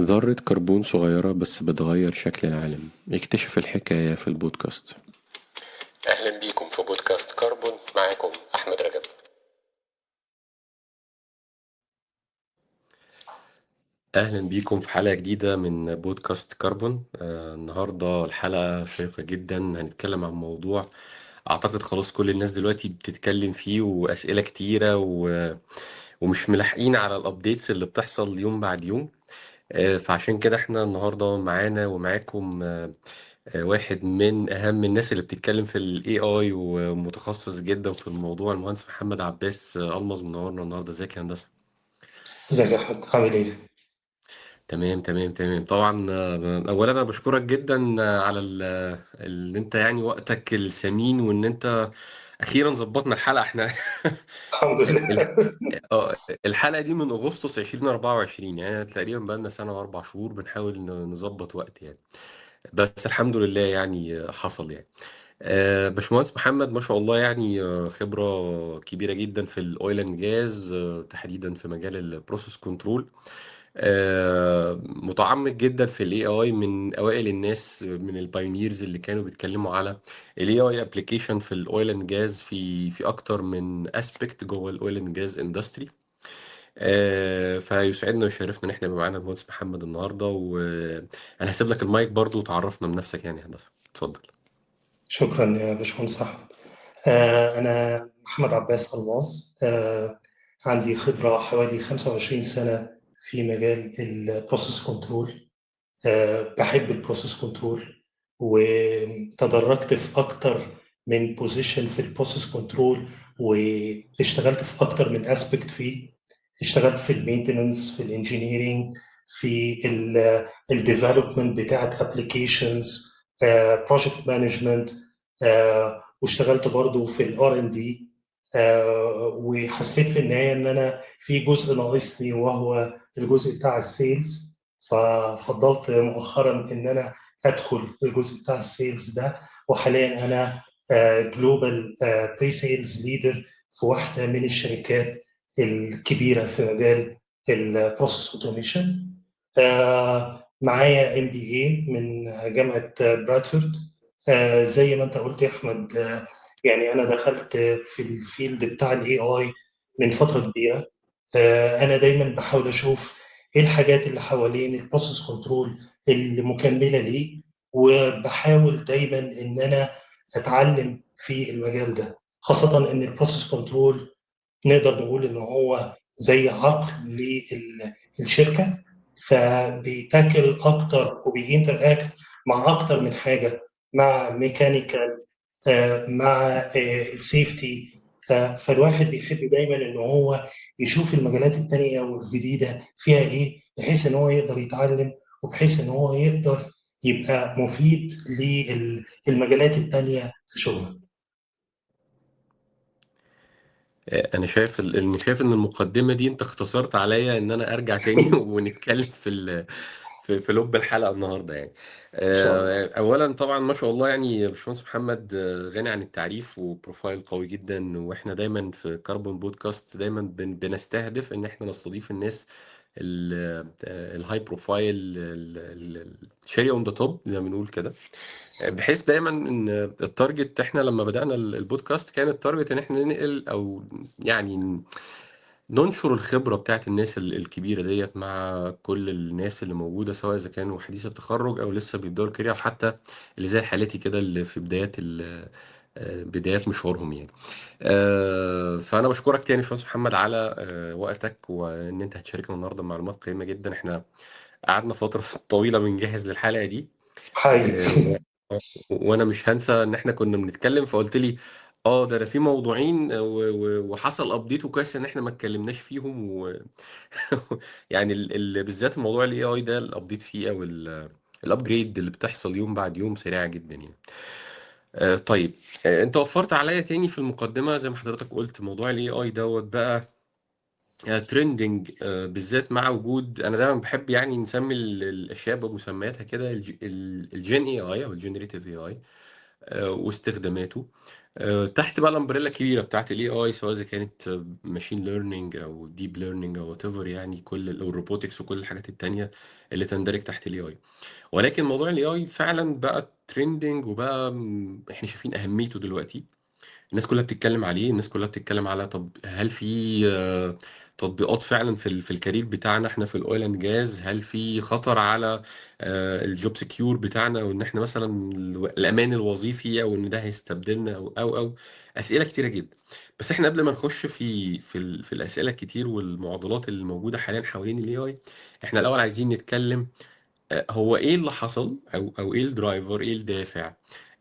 ذرة كربون صغيرة بس بتغير شكل العالم. اكتشف الحكاية في البودكاست. أهلا بيكم في بودكاست كربون، معاكم أحمد رجب. أهلا بيكم في حلقة جديدة من بودكاست كربون. النهاردة الحلقة شيقة جدا، هنتكلم عن موضوع أعتقد خلاص كل الناس دلوقتي بتتكلم فيه، وأسئلة كتيرة ومش ملاحقين على ال updates اللي بتحصل يوم بعد يوم. فعشان كده احنا النهاردة معانا ومعاكم واحد من أهم الناس اللي بتتكلم في ال AI ومتخصص جدا في الموضوع، المهندس محمد عباس ألمظ، منورنا النهاردة. ازيك يا هندسة؟ ازيك يا احمد، عامل ايه؟ تمام تمام تمام. طبعا اولا انا بشكرك جدا على ان انت يعني وقتك الثمين، وان انت اخيرا ظبطنا الحلقة. احنا الحمد لله. الحلقة دي من اغسطس 2024، يعني تقريبا بقالنا سنة واربع شهور بنحاول نظبط وقت يعني، بس الحمد لله يعني حصل يعني. باشمهندس محمد ما شاء الله يعني خبره كبيرة جدا في ال oil and gas، تحديدا في مجال ال process control، متعمق جدا في ال AI، من اوائل الناس من ال pioneers اللي كانوا بيتكلموا على ال AI application في ال oil and gas في اكتر من aspect جوه ال oil and gas industry. فيسعدنا ويشرفنا ان احنا يبقى معانا المهندس محمد النهارده، وانا هسيب لك المايك برضو وتعرفنا بنفسك يعني يا هندسة. اتفضل. شكرا يا باشمهندس احمد. انا محمد عباس الماظ، عندي خبره حوالي 25 سنة في مجال ال process control. بحب ال process control وتدرجت في اكتر من position في ال process control، واشتغلت في اكتر من aspect فيه. اشتغلت في ال maintenance، في ال engineering، في ال development بتاعت applications، project management، واشتغلت برضو في ال R and D. وحسيت في النهاية ان انا في جزء ناقصني وهو الجزء بتاع ال sales، ففضلت مؤخرا ان انا ادخل الجزء بتاع ال sales ده، وحاليا انا global pre-sales leader في واحدة من الشركات الكبيرة في مجال ال process automation. معايا MBA من جامعه برادفورد. زي ما انت قلت يا احمد، يعني انا دخلت في ال field بتاع ال AI من فترة كبيرة. انا دايما بحاول اشوف ايه الحاجات اللي حوالين ال process control اللي مكملة ليه، وبحاول دايما ان انا اتعلم في المجال ده، خاصة ان ال process control نقدر نقول ان هو زي عقل للشركة، فبي tackle اكتر وبي interact مع اكتر من حاجة، مع mechanical، مع ال safety. فالواحد بيحب دايما ان هو يشوف المجالات التانية والجديدة فيها ايه، بحيث ان هو يقدر يتعلم، وبحيث ان هو يقدر يبقى مفيد للمجالات التانية في شغله. انا شايف ان شايف ان المقدمة دي انت اختصرت عليا ان انا ارجع تاني ونتكلم في لب الحلقة النهارده يعني. اولا طبعا ما شاء الله يعني باشمهندس محمد غني عن التعريف و profile قوي جدا، واحنا دايما في كربون بودكاست دايما بنستهدف ان احنا نستضيف الناس ال high profile، ال cherry on the top زي ما بنقول كده، بحيث دايما ان ال target، احنا لما بدأنا البودكاست كان ال target ان احنا ننقل او يعني ننشر الخبرة بتاعت الناس الكبيرة ديت مع كل الناس اللي موجودة، سواء إذا كانوا حديث التخرج أو لسه بيبدأوا ال career، أو حتى اللي زي حالتي كده اللي في بدايات مشوارهم يعني. فأنا بشكرك تاني يا باشمهندس محمد على وقتك، وإن أنت هتشاركنا النهاردة معلومات قيمة جدا. إحنا قعدنا فترة طويلة بنجهز للحلقة دي. حقيقي. وأنا مش هنسى إن إحنا كنا بنتكلم فقلت لي ده انا في موضوعين وحصل update، وكويس ان احنا ما اتكلمناش فيهم يعني بالذات موضوع ال AI ده، ال update فيه او ال upgrade اللي بتحصل يوم بعد يوم سريعة جدا يعني. طيب، انت وفرت عليا تاني في المقدمة زي ما حضرتك قلت، موضوع ال AI دوت بقى trending، بالذات مع وجود، انا دايما بحب يعني نسمي الاشياء بمسمياتها كده، ال Gen AI او ال generative AI واستخداماته. تحت بقى ال umbrella الكبيرة بتاعت ال AI، سواء اذا كانت machine learning او deep learning او whatever، يعني كل ال robotics وكل الحاجات التانية اللي تندرج تحت ال AI. ولكن موضوع ال AI فعلا بقى trending، وبقى احنا شايفين اهميته دلوقتي. الناس كلها بتتكلم عليه، الناس كلها بتتكلم على طب هل في تطبيقات فعلا في ال career بتاعنا احنا في الاويل اند جاز؟ هل في خطر على ال job secure بتاعنا، وان احنا مثلا الامان الوظيفي، او ان ده هيستبدلنا، او اسئلة كتيرة جدا. بس احنا قبل ما نخش في الاسئلة الكتير والمعضلات اللي موجودة حاليا حوالين ال AI، احنا الاول عايزين نتكلم هو ايه اللي حصل، او ايه ال driver، ايه الدافع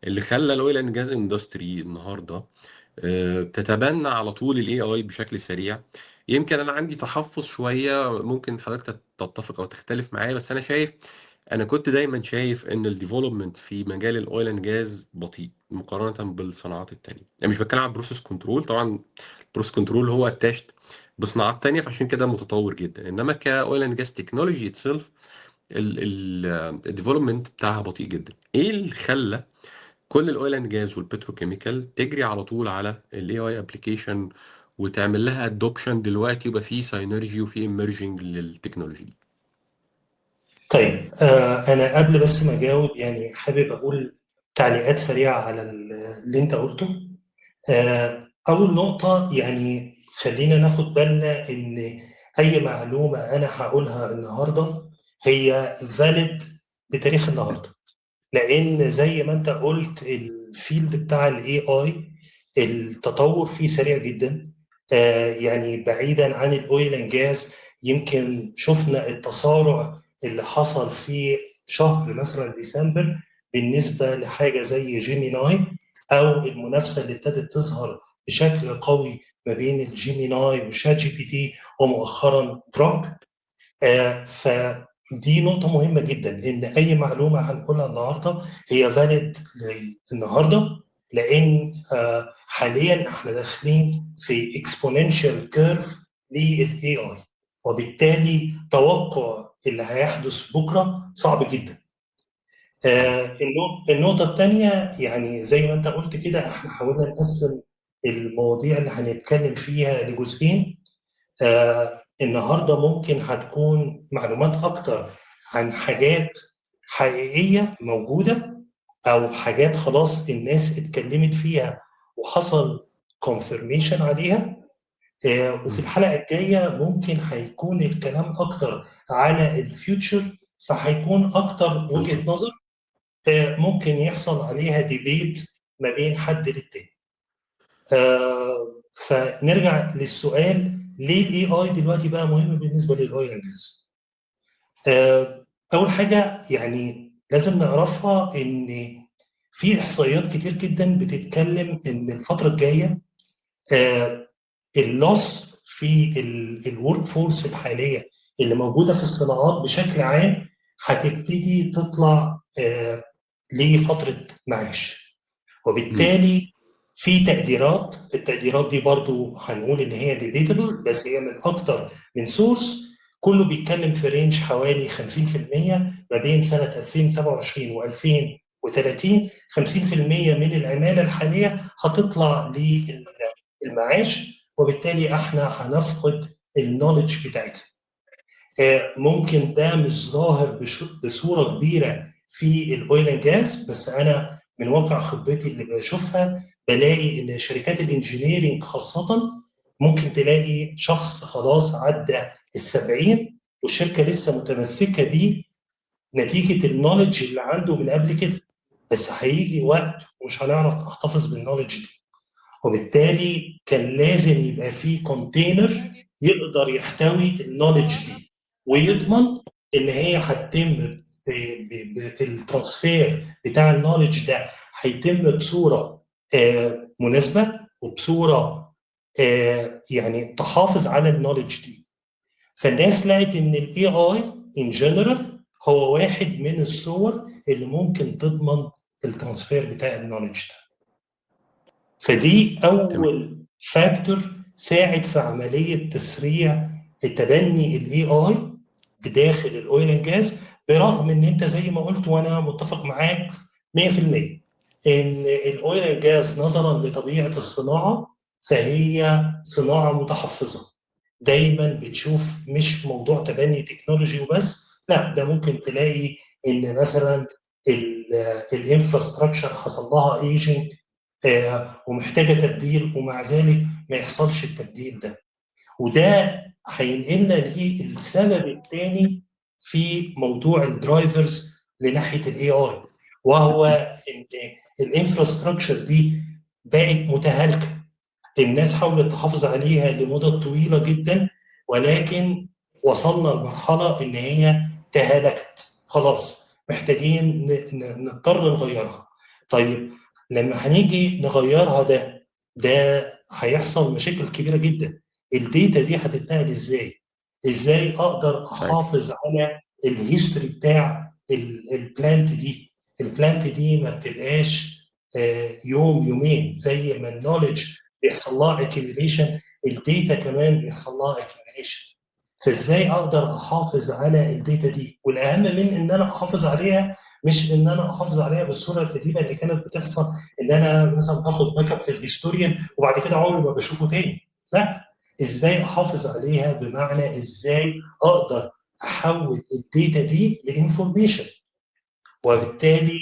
اللي خلى ال oil and gas industry النهارده تتبنى على طول ال AI بشكل سريع. يمكن انا عندي تحفظ شويه، ممكن حضرتك تتفق او تختلف معايا، بس انا شايف، انا كنت دايما شايف ان ال development في مجال ال oil and gas بطيء مقارنة بالصناعات التانية. يعني مش بتكلم على process control، طبعا process control هو attached بصناعات تانية فعشان كده متطور جدا، انما ك oil and gas technology itself ال development بتاعها بطيء جدا. ايه اللي خلى كل ال oil and gas وال petrochemical تجري على طول على ال AI application وتعمل لها adoption دلوقتي، يبقى في synergy وفي emerging لل technology دي؟ طيب، انا قبل بس ما اجاوب يعني حابب اقول تعليقات سريعة على اللي انت قلته. اول نقطه، يعني خلينا ناخد بالنا ان اي معلومة انا هقولها النهارده هي valid بتاريخ النهارده، لان زي ما انت قلت ال field بتاع ال AI التطور فيه سريع جدا. يعني بعيدا عن ال oil and gas، يمكن شفنا التسارع اللي حصل في شهر مثلا ديسمبر بالنسبة لحاجة زي Gemini، او المنافسة اللي ابتدت تظهر بشكل قوي ما بين ال Gemini و ChatGPT ومؤخرا Grok. فدي نقطة مهمة جدا، إن أي معلومة هنقولها النهاردة هي valid النهاردة، لأن حاليا احنا داخلين في exponential curve لل AI، وبالتالي توقع اللي هيحدث بكرة صعب جدا. النقطة الثانية، يعني زي ما أنت قلت كده، احنا حاولنا نقسم المواضيع اللي هنتكلم فيها لجزئين. النهارده ممكن هتكون معلومات اكتر عن حاجات حقيقية موجودة، او حاجات خلاص الناس اتكلمت فيها وحصل confirmation عليها. وفي الحلقة الجاية ممكن هيكون الكلام اكتر على ال future، فهيكون اكتر وجهه نظر ممكن يحصل عليها debate ما بين حد للتاني. فنرجع للسؤال، ليه ال AI دلوقتي بقى مهم بالنسبة لل oil and gas؟ اول حاجة يعني لازم نعرفها ان في احصائيات كتير جدا بتتكلم ان الفترة الجاية ال loss في ال workforce الحالية اللي موجودة في الصناعات بشكل عام هتبتدي تطلع لفترة معاش، وبالتالي في تقديرات، التقديرات دي برضو هنقول ان هي debatable، بس هي من اكتر من source، كله بيتكلم في range حوالي 50% ما بين سنة 2027 و 2030، 50% من العمالة الحالية هتطلع للمعاش، وبالتالي احنا هنفقد ال knowledge بتاعتها. ممكن ده مش ظاهر بصورة كبيرة في ال oil and gas، بس انا من واقع خبرتي اللي بشوفها بلاقي ان شركات ال engineering خاصة ممكن تلاقي شخص خلاص عدى ال70 والشركة لسه متمسكة بيه نتيجة ال knowledge اللي عنده من قبل كده، بس هيجي وقت ومش هنعرف نحتفظ بال knowledge دي، وبالتالي كان لازم يبقى فيه container يقدر يحتوي ال knowledge دي ويضمن ان هي هتتم ال transfer بتاع ال knowledge ده هيتم بصورة مناسبة وبصورة يعني تحافظ على ال knowledge دي. فالناس لقت ان ال AI in general هو واحد من الصور اللي ممكن تضمن ال transfer بتاع ال knowledge ده. فدي اول factor ساعد في عملية تسريع التبني ال AI بداخل ال oil and gas، برغم ان انت زي ما قلت وانا متفق معاك 100% ان ال oil and gas نظرا لطبيعة الصناعة فهي صناعة متحفظه، دايما بتشوف مش موضوع تبني technology وبس، لا ده ممكن تلاقي ان مثلا ال infrastructure حصل لها aging ومحتاجة تبديل، ومع ذلك ما يحصلش التبديل ده. وده هينقلنا للسبب الثاني في موضوع ال drivers لناحيه ال AI، وهو ان ال infrastructure دي بقت متهالكه، الناس حاولت تحافظ عليها لمدة طويلة جدا، ولكن وصلنا لمرحلة ان هي تهالكت خلاص، محتاجين نضطر نغيرها. طيب لما هنيجي نغيرها ده هيحصل مشاكل كبيرة جدا. ال data دي هتتنقل ازاي؟ ازاي اقدر احافظ على ال history بتاع ال plant دي؟ ال plant دي ما بتبقاش يوم يومين، زي ما ال knowledge بيحصل لها accumulation، ال data كمان بيحصل لها accumulation. فازاي اقدر احافظ على ال data دي؟ والاهم من ان انا احافظ عليها، مش ان انا احافظ عليها بالصورة القديمة اللي كانت بتحصل، ان انا مثلا باخد backup لل historian وبعد كده عمري ما بشوفه تاني. لا، ازاي احافظ عليها؟ بمعنى ازاي اقدر احول ال data دي ل information، وبالتالي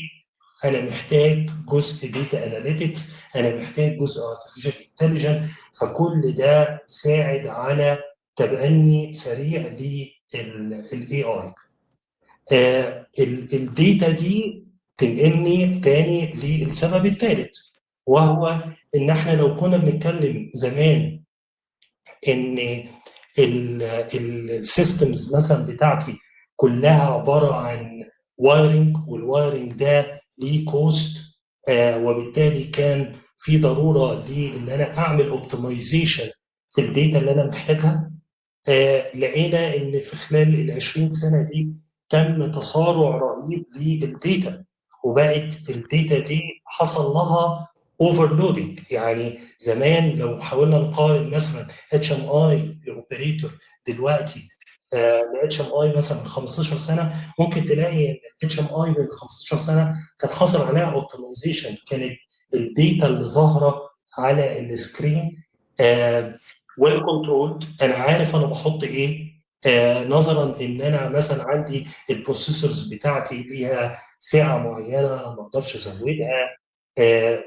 انا محتاج جزء data analytics، انا محتاج جزء artificial intelligence. فكل ده ساعد على تبني سريع لل AI. ال data دي تنقلني تاني للسبب الثالث، وهو ان احنا لو كنا بنتكلم زمان ان ال systems مثلا بتاعتي كلها عبارة عن wiring، وال wiring ده ليه cost، وبالتالي كان في ضرورة لان انا اعمل optimization في ال data اللي انا محتاجها. لقينا ان في خلال ال 20 سنة دي تم تسارع رهيب لل data، وبقت ال data دي حصل لها overloading. يعني زمان لو حاولنا نقارن مثلا HMI ل operator دلوقتي ل HMI مثلا من 15 سنة، ممكن تلاقي ان HMI من 15 سنة كان حصل عليها optimization، كانت ال data اللي ظاهره على ال screen well controlled، انا عارف انا بحط ايه، نظرا ان انا مثلا عندي ال processors بتاعتي ليها ساعة معينة ما اقدرش ازودها،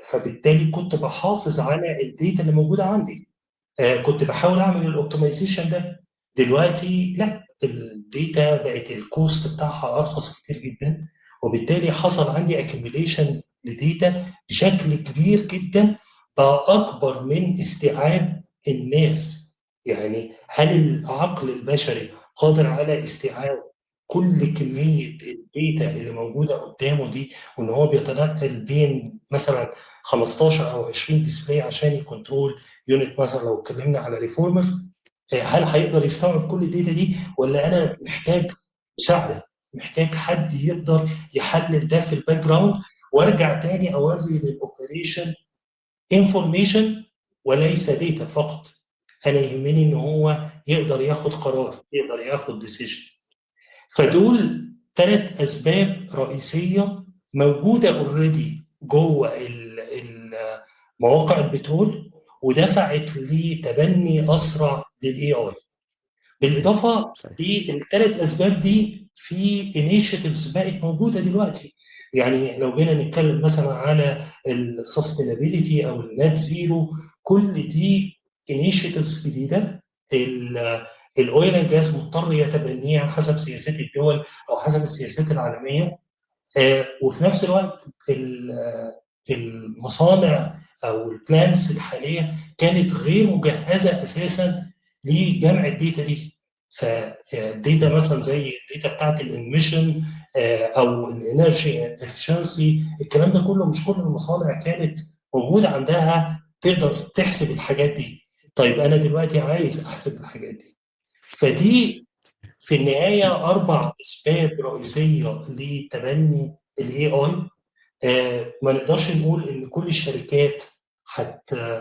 فبالتالي كنت بحافظ على ال data اللي موجودة عندي، كنت بحاول اعمل ال optimization ده. دلوقتي لا، ال data بقت ال cost بتاعها ارخص كتير جدا، وبالتالي حصل عندي accumulation ل data بشكل كبير جدا، بقى اكبر من استيعاب الناس. يعني هل العقل البشري قادر على استيعاب كل كمية ال data اللي موجودة قدامه دي، وان هو بيتنقل بين مثلا 15 او 20 display عشان ي control unit مثلا لو اتكلمنا على reformer، هل هيقدر يستوعب كل ال data دي؟ ولا انا محتاج مساعدة، محتاج حد يقدر يحلل ده في ال background، وارجع تاني اوري لل operation information وليس data فقط. انا يهمني ان هو يقدر ياخد قرار، يقدر ياخد decision. فدول ثلاث اسباب رئيسية موجودة already جوه مواقع البترول، ودفعت لتبني اسرع لل AI. بالاضافة للثلاث اسباب دي في initiatives بقت موجودة دلوقتي. يعني لو جينا نتكلم مثلا على ال sustainability او ال net zero، كل دي initiatives جديدة ال oil and gas مضطر يتبنيها حسب سياسات الدول او حسب السياسات العالمية. وفي نفس الوقت المصانع او ال plants الحالية كانت غير مجهزة اساسا لجمع ال data دي. فال data مثلا زي ال data بتاعت ال emission او ال energy efficiency، الكلام ده كله مش كل المصانع كانت موجودة عندها تقدر تحسب الحاجات دي. طيب انا دلوقتي عايز احسب الحاجات دي. فدي في النهاية اربع اسباب رئيسية لتبني ال AI. ما نقدرش نقول ان كل الشركات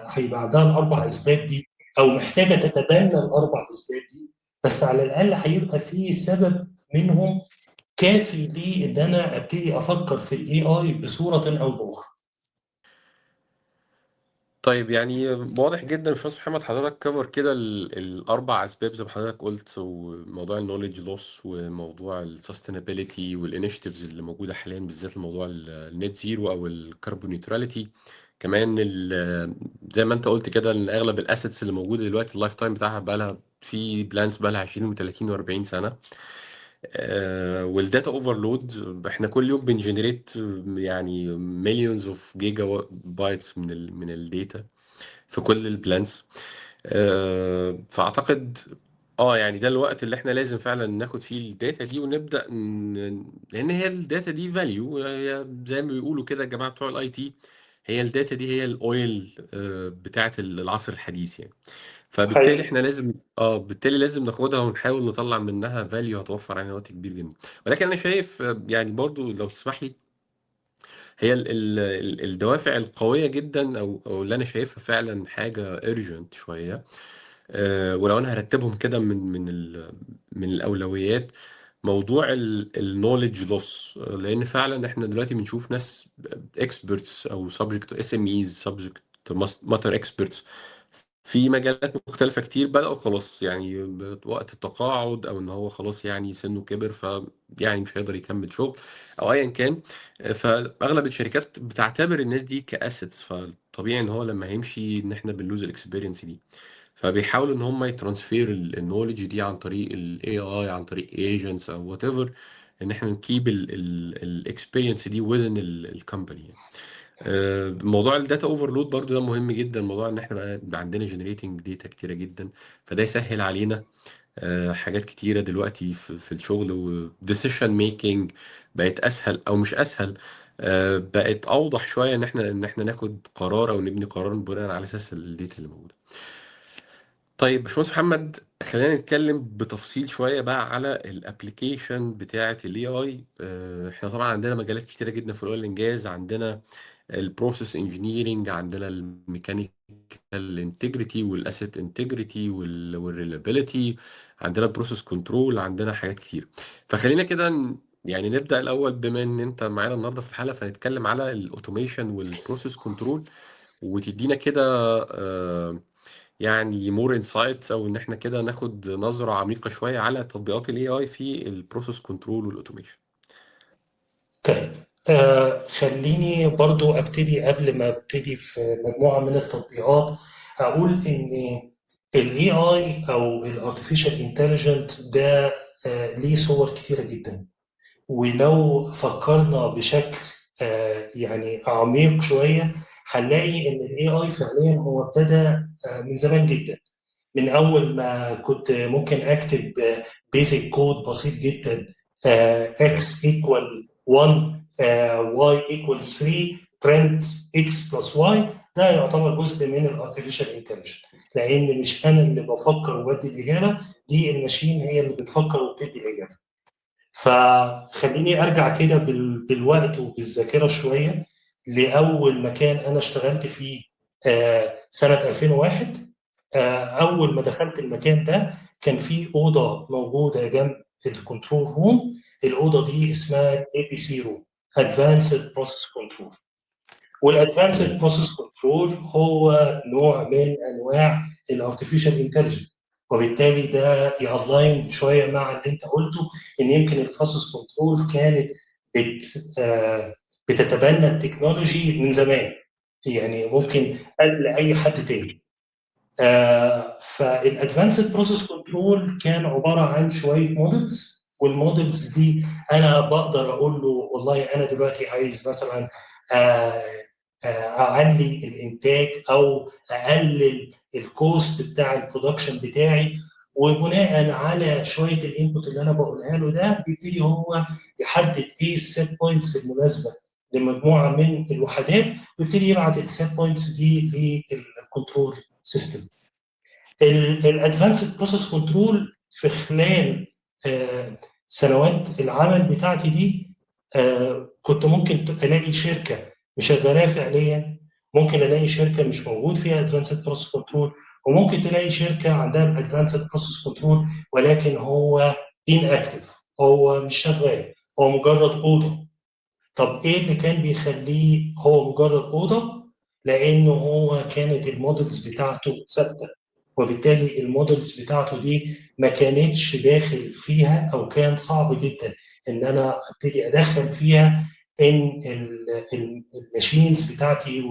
هيبقى عندها الاربع اسباب دي او محتاجه تتبنى الاربع اسباب دي، بس على الاقل هيبقى في سبب منهم كافي لي ان انا ابتدي افكر في ال AI بصورة او باخرى. طيب، يعني واضح جدا يا باشمهندس محمد، حضرتك cover كده الاربع اسباب زي ما حضرتك قلت، وموضوع ال knowledge loss وموضوع ال sustainability وال initiatives اللي موجودة حاليا، بالذات الموضوع ال net zero او ال carbon neutrality. كمان زي ما انت قلت كده ان اغلب ال assets اللي موجودة دلوقتي ال life time بتاعها بقى لها، في plants بقى لها 20 و30 و40 سنه. وال data overload، احنا كل يوم بن generate يعني millions of gigabytes من ال data في كل ال plants. فاعتقد يعني ده الوقت اللي احنا لازم فعلا ناخد فيه ال data دي ونبدا لان هي ال data دي value، زي ما بيقولوا كده الجماعة بتوع ال IT، هي ال data دي هي ال oil بتاعه العصر الحديث يعني. فبالتالي حقيقي. احنا لازم بالتالي لازم ناخدها ونحاول نطلع منها value هتوفر علينا وقت كبير جدا. ولكن انا شايف يعني برضو لو تسمح لي، هي ال ال الدوافع القوية جدا او اللي انا شايفها فعلا حاجة urgent شوية. ولو انا هرتبهم كده من الاولويات، موضوع ال knowledge loss، لان فعلا احنا دلوقتي بنشوف ناس experts او subject SMEs، subject matter experts في مجالات مختلفة كتير، بدأوا خلاص يعني وقت التقاعد، او ان هو خلاص يعني سنة كبر، ف يعني مش هيقدر يكمل شغل او ايا كان. فاغلب الشركات بتعتبر الناس دي ك assets، فطبيعي ان هو لما هيمشي ان احنا بن lose ال experience دي. فبيحاولوا ان هم ي transfer ال knowledge دي عن طريق ال AI، عن طريق agents او whatever، ان احنا ن keep ال experience دي within ال company. موضوع ال data overload برضو ده مهم جدا، موضوع ان احنا بقى عندنا generating data كتيرة جدا، فده يسهل علينا حاجات كتيرة دلوقتي في الشغل، و decision making بقت اسهل، او مش اسهل، بقت اوضح شويه، ان احنا ناخد قرار او نبني قرار بناء على اساس ال data اللي موجوده. طيب باشمهندس محمد، خلينا نتكلم بتفصيل شوية بقى على ال application بتاعه ال AI. احنا طبعا عندنا مجالات كتيرة جدا في ال oil and gas، عندنا ال process engineering، عندنا ال mechanical integrity وال asset integrity وال reliability، عندنا process control، عندنا حاجات كتير. فخلينا كده يعني نبدأ الاول، بما ان انت معانا النهارده في الحلقة، فنتكلم على ال automation وال process control، وتدينا كده يعني more insights، او ان احنا كده ناخد نظرة عميقة شوية على تطبيقات ال AI في ال process control وال automation. طيب، خليني برضو ابتدي قبل ما ابتدي في مجموعة من التطبيقات، اقول ان ال AI او ال artificial intelligent ده ليه صور كتيرة جدا، ولو فكرنا بشكل يعني عميق شوية هنلاقي ان ال AI فعليا هو ابتدى من زمان جدا، من اول ما كنت ممكن اكتب basic code بسيط جدا، x equal 1 y equal 3 print x plus y، ده يعتبر جزء من ال artificial intelligence، لان مش انا اللي بفكر وبدي الاجابة دي، ال machine هي اللي بتفكر وبتدي الاجابة. فخليني ارجع كده بالوقت وبالذاكره شوية لاول مكان انا اشتغلت فيه، سنة 2001. اول ما دخلت المكان ده كان في اوضة موجودة جنب ال control room، الاوضة دي اسمها APC room، advanced process control. وال advanced process control هو نوع من انواع ال artificial intelligence، وبالتالي ده ي align شوية مع اللي انت قلته، ان يمكن ال process control كانت بتتبنى ال technology من زمان، يعني ممكن قبل اي حد تاني. فال advanced process control كان عبارة عن شوية models، وال models دي انا بقدر اقول له والله انا دلوقتي عايز مثلا اعلي الانتاج او اقلل ال cost بتاع ال production بتاعي، وبناء على شوية ال input اللي انا بقولها له ده بيبتدي هو يحدد ايه ال set points المناسبة لمجموعة من الوحدات، ويبتدي يبعت ال set points دي لل control system. ال advanced process control في خلال سنوات العمل بتاعتي دي، كنت ممكن الاقي شركة مشغلاه فعليا، ممكن الاقي شركة مش موجود فيها advanced process control، وممكن تلاقي شركة عندها advanced process control ولكن هو inactive، هو مش شغال، هو مجرد اوضة. طب ايه اللي كان بيخليه هو مجرد اوضة؟ لانه هو كانت ال models بتاعته ثابته، وبالتالي ال models بتاعته دي ما كانتش داخل فيها، او كان صعب جدا ان انا ابتدي ادخل فيها ان ال machines بتاعتي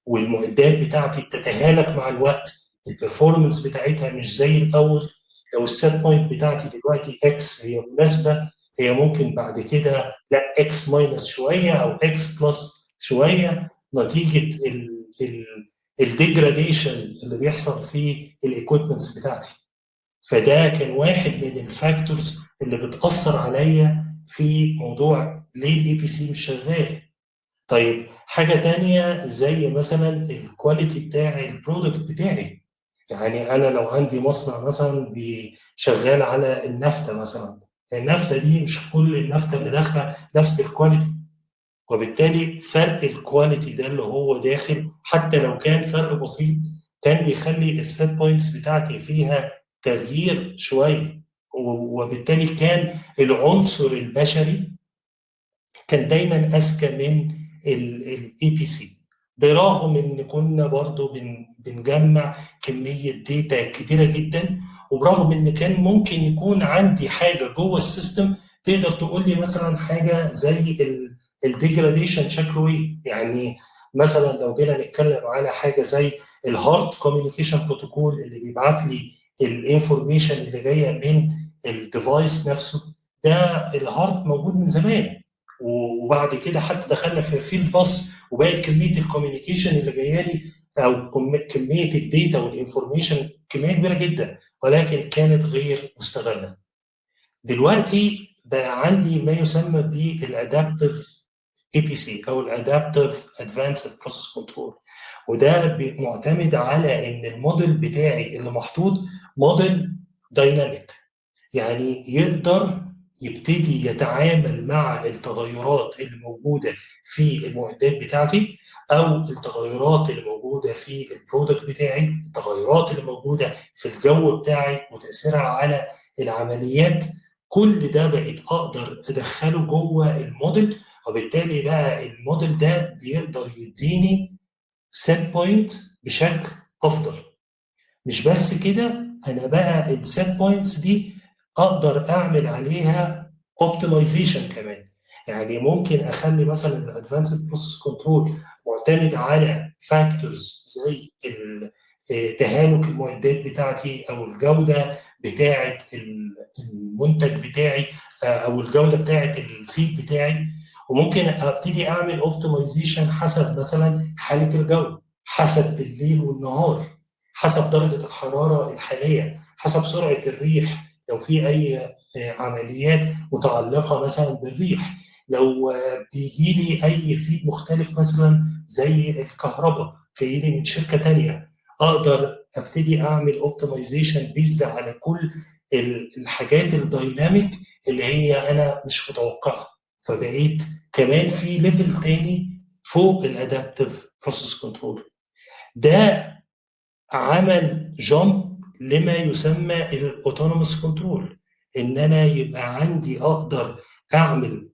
والمعدات بتاعتي بتتهالك مع الوقت، ال performance بتاعتها مش زي الاول. لو ال set point بتاعتي دلوقتي X هي مناسبه، هي ممكن بعد كده لا X minus شوية او X plus شوية، نتيجة ال degradation اللي بيحصل في ال equipments بتاعتي. فده كان واحد من ال factors اللي بتاثر عليا في موضوع ليه ال APC مش شغال. طيب حاجة تانية زي مثلا ال quality بتاع ال product بتاعي. يعني انا لو عندي مصنع مثلا شغال على النفته مثلا، النفته دي مش كل النفته اللي داخله نفس ال quality، وبالتالي فرق ال quality ده اللي هو داخل حتى لو كان فرق بسيط كان بيخلي ال set points بتاعتي فيها تغيير شوية، وبالتالي كان العنصر البشري كان دايما اذكى من ال APC، برغم ان كنا برضو بنجمع كمية data كبيرة جدا، وبرغم ان كان ممكن يكون عندي حاجة جوه ال system تقدر تقول لي مثلا حاجة زي ال degradation شكله ايه. يعني مثلا لو جينا نتكلم على حاجة زي ال HART communication protocol اللي بيبعت لي ال information اللي جاية من ال device نفسه، ده ال HART موجود من زمان، وبعد كده حتى دخلنا في field bus وبقت كمية ال communication اللي جاية لي او كمية ال data وال information كمية كبيرة جدا، ولكن كانت غير مستغله. دلوقتي بقى عندي ما يسمى بال adaptive APC او ال adaptive advanced process control، وده معتمد على ان الموديل بتاعي اللي محطوط model dynamic، يعني يقدر يبتدي يتعامل مع التغيرات اللي موجودة في المعدات بتاعتي او التغيرات اللي موجودة في ال product بتاعي، التغيرات اللي موجودة في الجو بتاعي وتاثيرها على العمليات. كل ده بقيت اقدر ادخله جوه الموديل، وبالتالي بقى الموديل ده بيقدر يديني set point بشكل افضل. مش بس كده، انا بقى ال set points دي اقدر اعمل عليها optimization كمان. يعني ممكن اخلي مثلا ال advanced process control معتمد على factors زي تهالك المعدات بتاعتي او الجودة بتاعه المنتج بتاعي او الجودة بتاعه ال feed بتاعي، وممكن ابتدي اعمل optimization حسب مثلا حاله الجو، حسب الليل والنهار، حسب درجه الحرارة الحالية، حسب سرعة الريح لو في اي عمليات متعلقه مثلا بالريح، لو بيجي لي اي feed مختلف مثلا زي الكهرباء جاي لي من شركة ثانية، اقدر ابتدي اعمل optimization based على كل الحاجات ال dynamic اللي هي انا مش متوقعها. فبقيت كمان في level تاني فوق ال adaptive process control. ده عمل jump لما يسمى ال autonomous control، ان انا يبقى عندي اقدر اعمل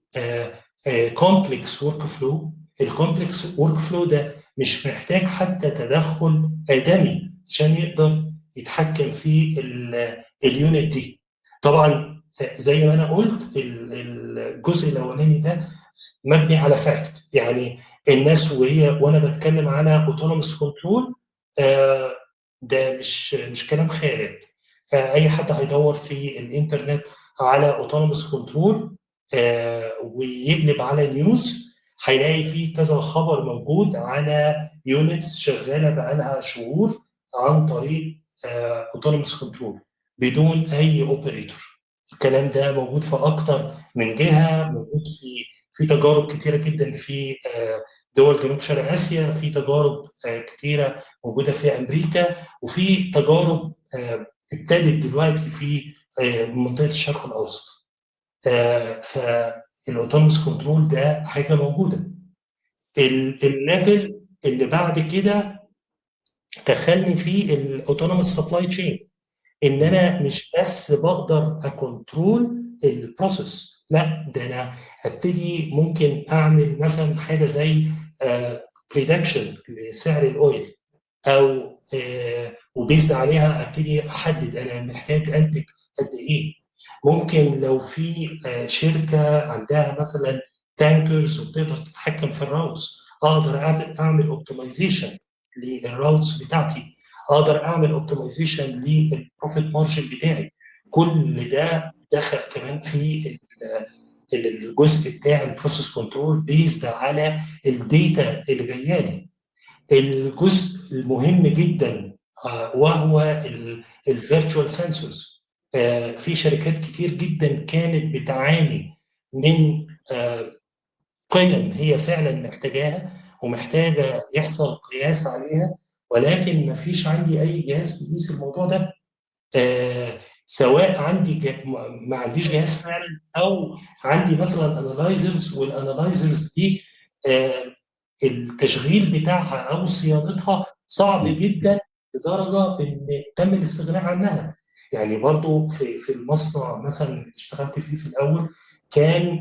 complex workflow. ال complex workflow ده مش محتاج حتى تدخل ادمي عشان يقدر يتحكم في ال unit دي. طبعا زي ما انا قلت الجزء الاولاني ده مبني على fact، يعني الناس وهي وانا بتكلم على autonomous control ده مش كلام خيالات. اي حد هيدور في الانترنت على autonomous control ويقلب على news هيلاقي فيه كذا خبر موجود على units شغالة بقالها شهور عن طريق autonomous control بدون اي operator. الكلام ده موجود في اكتر من جهة، موجود في تجارب كتيرة جدا في دول جنوب شرق اسيا، في تجارب كتيرة موجودة في امريكا، وفي تجارب ابتدت دلوقتي في منطقة الشرق الاوسط. فال autonomous control ده حاجة موجودة. ال level اللي بعد كده دخلني في ال autonomous supply chain، ان انا مش بس بقدر ا control ال process، لا ده انا ابتدي ممكن اعمل مثلا حاجة زي prediction لسعر ال oil، او و based عليها ابتدي احدد انا محتاج انتج قد ايه. ممكن لو في شركة عندها مثلا tankers وبتقدر تتحكم في ال routes، اقدر اعمل optimization لل routes بتاعتي، اقدر اعمل optimization لل profit margin بتاعي. كل ده دخل كمان في الجزء بتاع ال process control based على ال data اللي جاية لي. الجزء المهم جدا وهو ال virtual sensors. في شركات كتير جدا كانت بتعاني من قيم هي فعلا محتاجاها ومحتاجة يحصل قياس عليها، ولكن ما فيش عندي اي جهاز بيقيس الموضوع ده، سواء عندي ما عنديش جهاز فعلا، او عندي مثلا analyzers، وال analyzers دي التشغيل بتاعها او صيانتها صعب جدا لدرجة ان تم الاستغناء عنها. يعني برضو في المصنع مثلا اللي اشتغلت فيه في الاول كان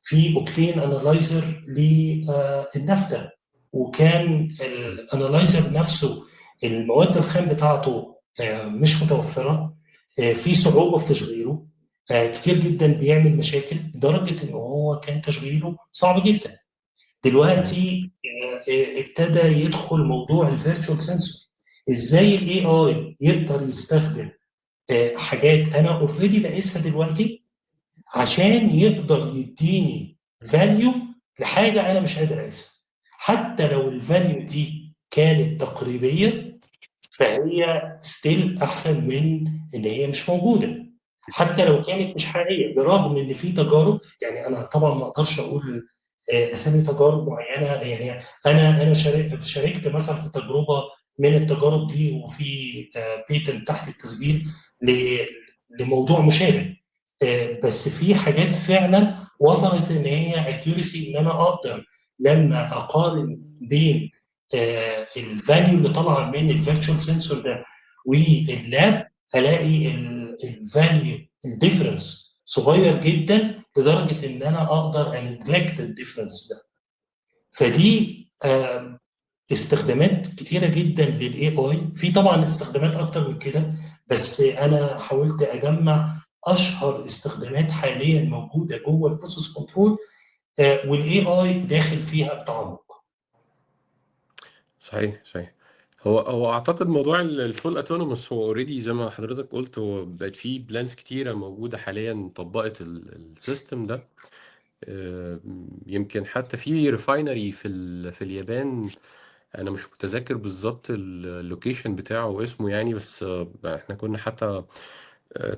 في octane analyzer للنفته، وكان ال analyzer نفسه المواد الخام بتاعته مش متوفرة، في صعوبة في تشغيله، كتير جدا بيعمل مشاكل لدرجة ان هو كان تشغيله صعب جدا. دلوقتي ابتدى يدخل موضوع ال virtual sensor، ازاي ال AI يقدر يستخدم حاجات انا already بقيسها دلوقتي عشان يقدر يديني value لحاجة انا مش قادر اقيسها، حتى لو ال value دي كانت تقريبية فهي still احسن من ان هي مش موجودة، حتى لو كانت مش حقيقية. برغم ان في تجارب، يعني انا طبعا ما اقدرش اقول اسامي تجارب معينة، يعني انا شاركت مثلا في تجربه من التجارب دي، وفي patent تحت التسجيل لموضوع مشابه، بس في حاجات فعلا وصلت ان هي accuracy، ان انا اقدر لما اقارن بين ال value اللي طالعه من ال virtual sensor ده وال lab، الاقي ال value ال difference صغير جدا لدرجة ان انا اقدر ا neglect ال difference ده. فدي استخدامات كتيرة جدا لل AI. في طبعا استخدامات اكتر من كده، بس انا حاولت اجمع اشهر استخدامات حاليا موجودة جوه ال process control وال AI داخل فيها بتعمق. صحيح. هو اعتقد موضوع ال full autonomous هو already زي ما حضرتك قلت، هو بقت فيه plants كتيرة موجودة حاليا طبقت ال system ده. يمكن حتى في refinery في اليابان، انا مش متذكر بالظبط ال location بتاعه واسمه يعني، بس احنا كنا حتى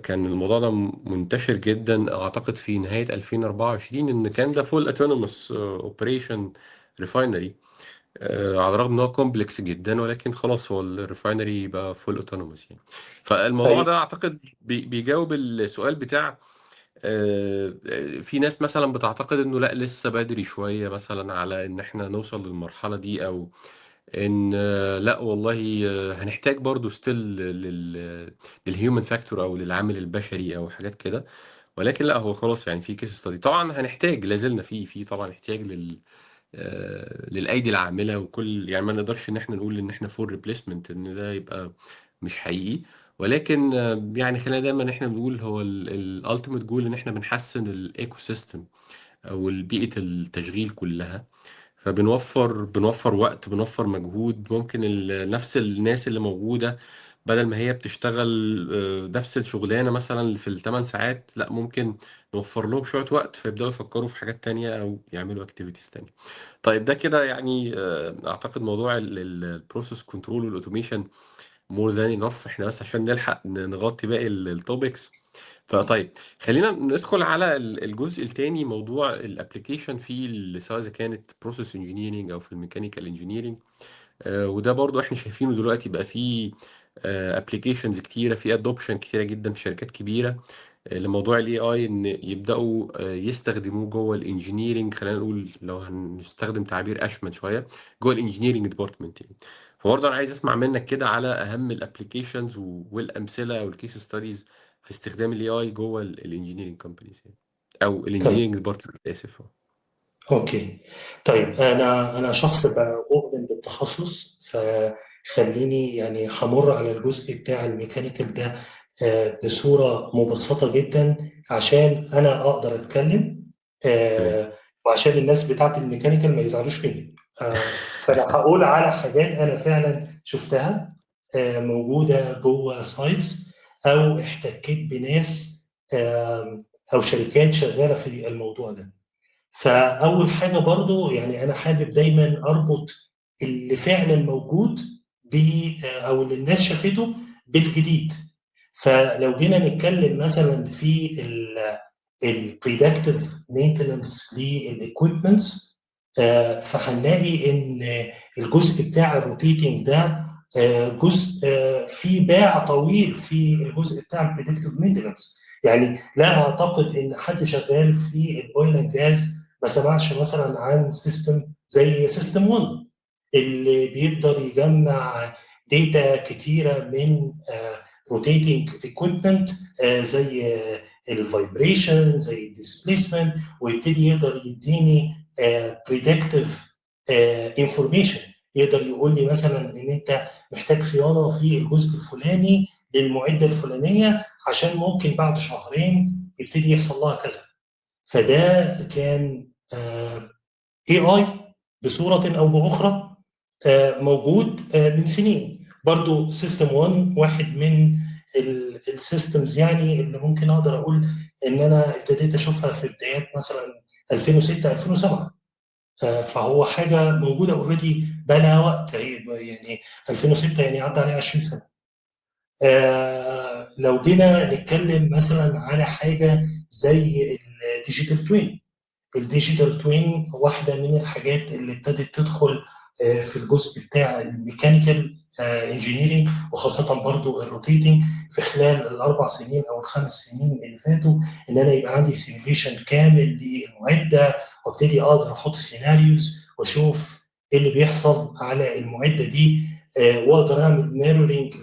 كان الموضوع ده منتشر جدا اعتقد في نهاية 2024، ان كان ده full autonomous operation refinery، على الرغم ان هو complex جدا، ولكن خلاص هو ال refinery بقى full autonomous يعني. فالموضوع ده اعتقد بيجاوب السؤال بتاع في ناس مثلا بتعتقد انه لا لسه بدري شوية مثلا على ان احنا نوصل للمرحلة دي، او ان لا والله هنحتاج برضو still لل human factor او للعامل البشري او حاجات كده. ولكن لا هو خلاص يعني في case study، طبعا هنحتاج، لازلنا في طبعا احتياج للايدي العامله، وكل يعني ما نقدرش ان احنا نقول ان احنا full replacement، ان ده يبقى مش حقيقي. ولكن يعني خلينا دايما احنا بنقول هو ال ultimate goal ان احنا بنحسن ال ecosystem او بيئة التشغيل كلها، فبنوفر وقت، بنوفر مجهود. ممكن نفس الناس اللي موجودة بدل ما هي بتشتغل نفس الشغلانة مثلا في ال 8 ساعات، لا ممكن نوفر لهم شوية وقت فيبدأوا يفكروا في حاجات تانية أو يعملوا activities تانية. طيب ده كده يعني أعتقد موضوع ال process control وال automation more than enough، احنا بس عشان نلحق نغطي باقي ال topics. فطيب خلينا ندخل على الجزء الثاني، موضوع ال application في سواء اذا كانت process engineering او في ال mechanical engineering. وده برضو احنا شايفينه دلوقتي بقى فيه applications كتيره، في adoption كتيرة جدا في شركات كبيرة لموضوع ال AI، ان يبداوا يستخدموه جوه ال engineering، خلينا نقول لو هنستخدم تعبير اشمل شوية جوه ال engineering department يعني. فبرضه انا عايز اسمع منك كده على اهم ال applications والامثلة وال case studies في استخدام ال AI جوه ال engineering companies يعني، او طيب ال engineering department، اسف. okay، طيب انا شخص بؤمن بالتخصص، فخليني يعني همر على الجزء بتاع ال mechanical ده بصورة مبسطة جدا عشان انا اقدر اتكلم، وعشان الناس بتاعت ال mechanical ما يزعلوش مني. فانا هقول على حاجات انا فعلا شفتها موجودة جوه sites، او احتكيت بناس او شركات شغالة في الموضوع ده. فاول حاجة برضو يعني انا حابب دايما اربط اللي فعلا موجود ب او اللي الناس شافته بالجديد. فلو جينا نتكلم مثلا في ال predictive maintenance لل equipments، فهنلاقي ان الجزء بتاع ال rotating ده جزء فيه باع طويل في الجزء بتاع ال predictive maintenance. يعني لا اعتقد ان حد شغال في ال oil and gas ما سمعش مثلا عن system زي System 1 اللي بيقدر يجمع data كتيرة من rotating equipment زي ال vibration زي ال displacement، ويبتدي يقدر يديني predictive information. يقدر يقول لي مثلا ان انت محتاج صيانة في الجزء الفلاني للمعدة الفلانية عشان ممكن بعد شهرين يبتدي يحصل لها كذا. فده كان AI بصورة او باخرى موجود من سنين. برضو System 1 واحد من ال systems يعني اللي ممكن اقدر اقول ان انا ابتديت اشوفها في بدايات مثلا 2006 2007، فهو حاجة موجودة already بقى لها وقت، يعني 2006 يعني عدى عليها 20 سنة. لو جينا نتكلم مثلا على حاجة زي ال digital twin، ال digital twin واحدة من الحاجات اللي ابتدت تدخل في الجزء بتاع ال mechanical engineering، وخاصة برضو ال rotating في خلال الاربع سنين او الخمس سنين اللي فاتوا، ان انا يبقى عندي simulation كامل للمعدة وابتدي اقدر احط scenarios واشوف ايه اللي بيحصل على المعدة دي، واقدر اعمل mirroring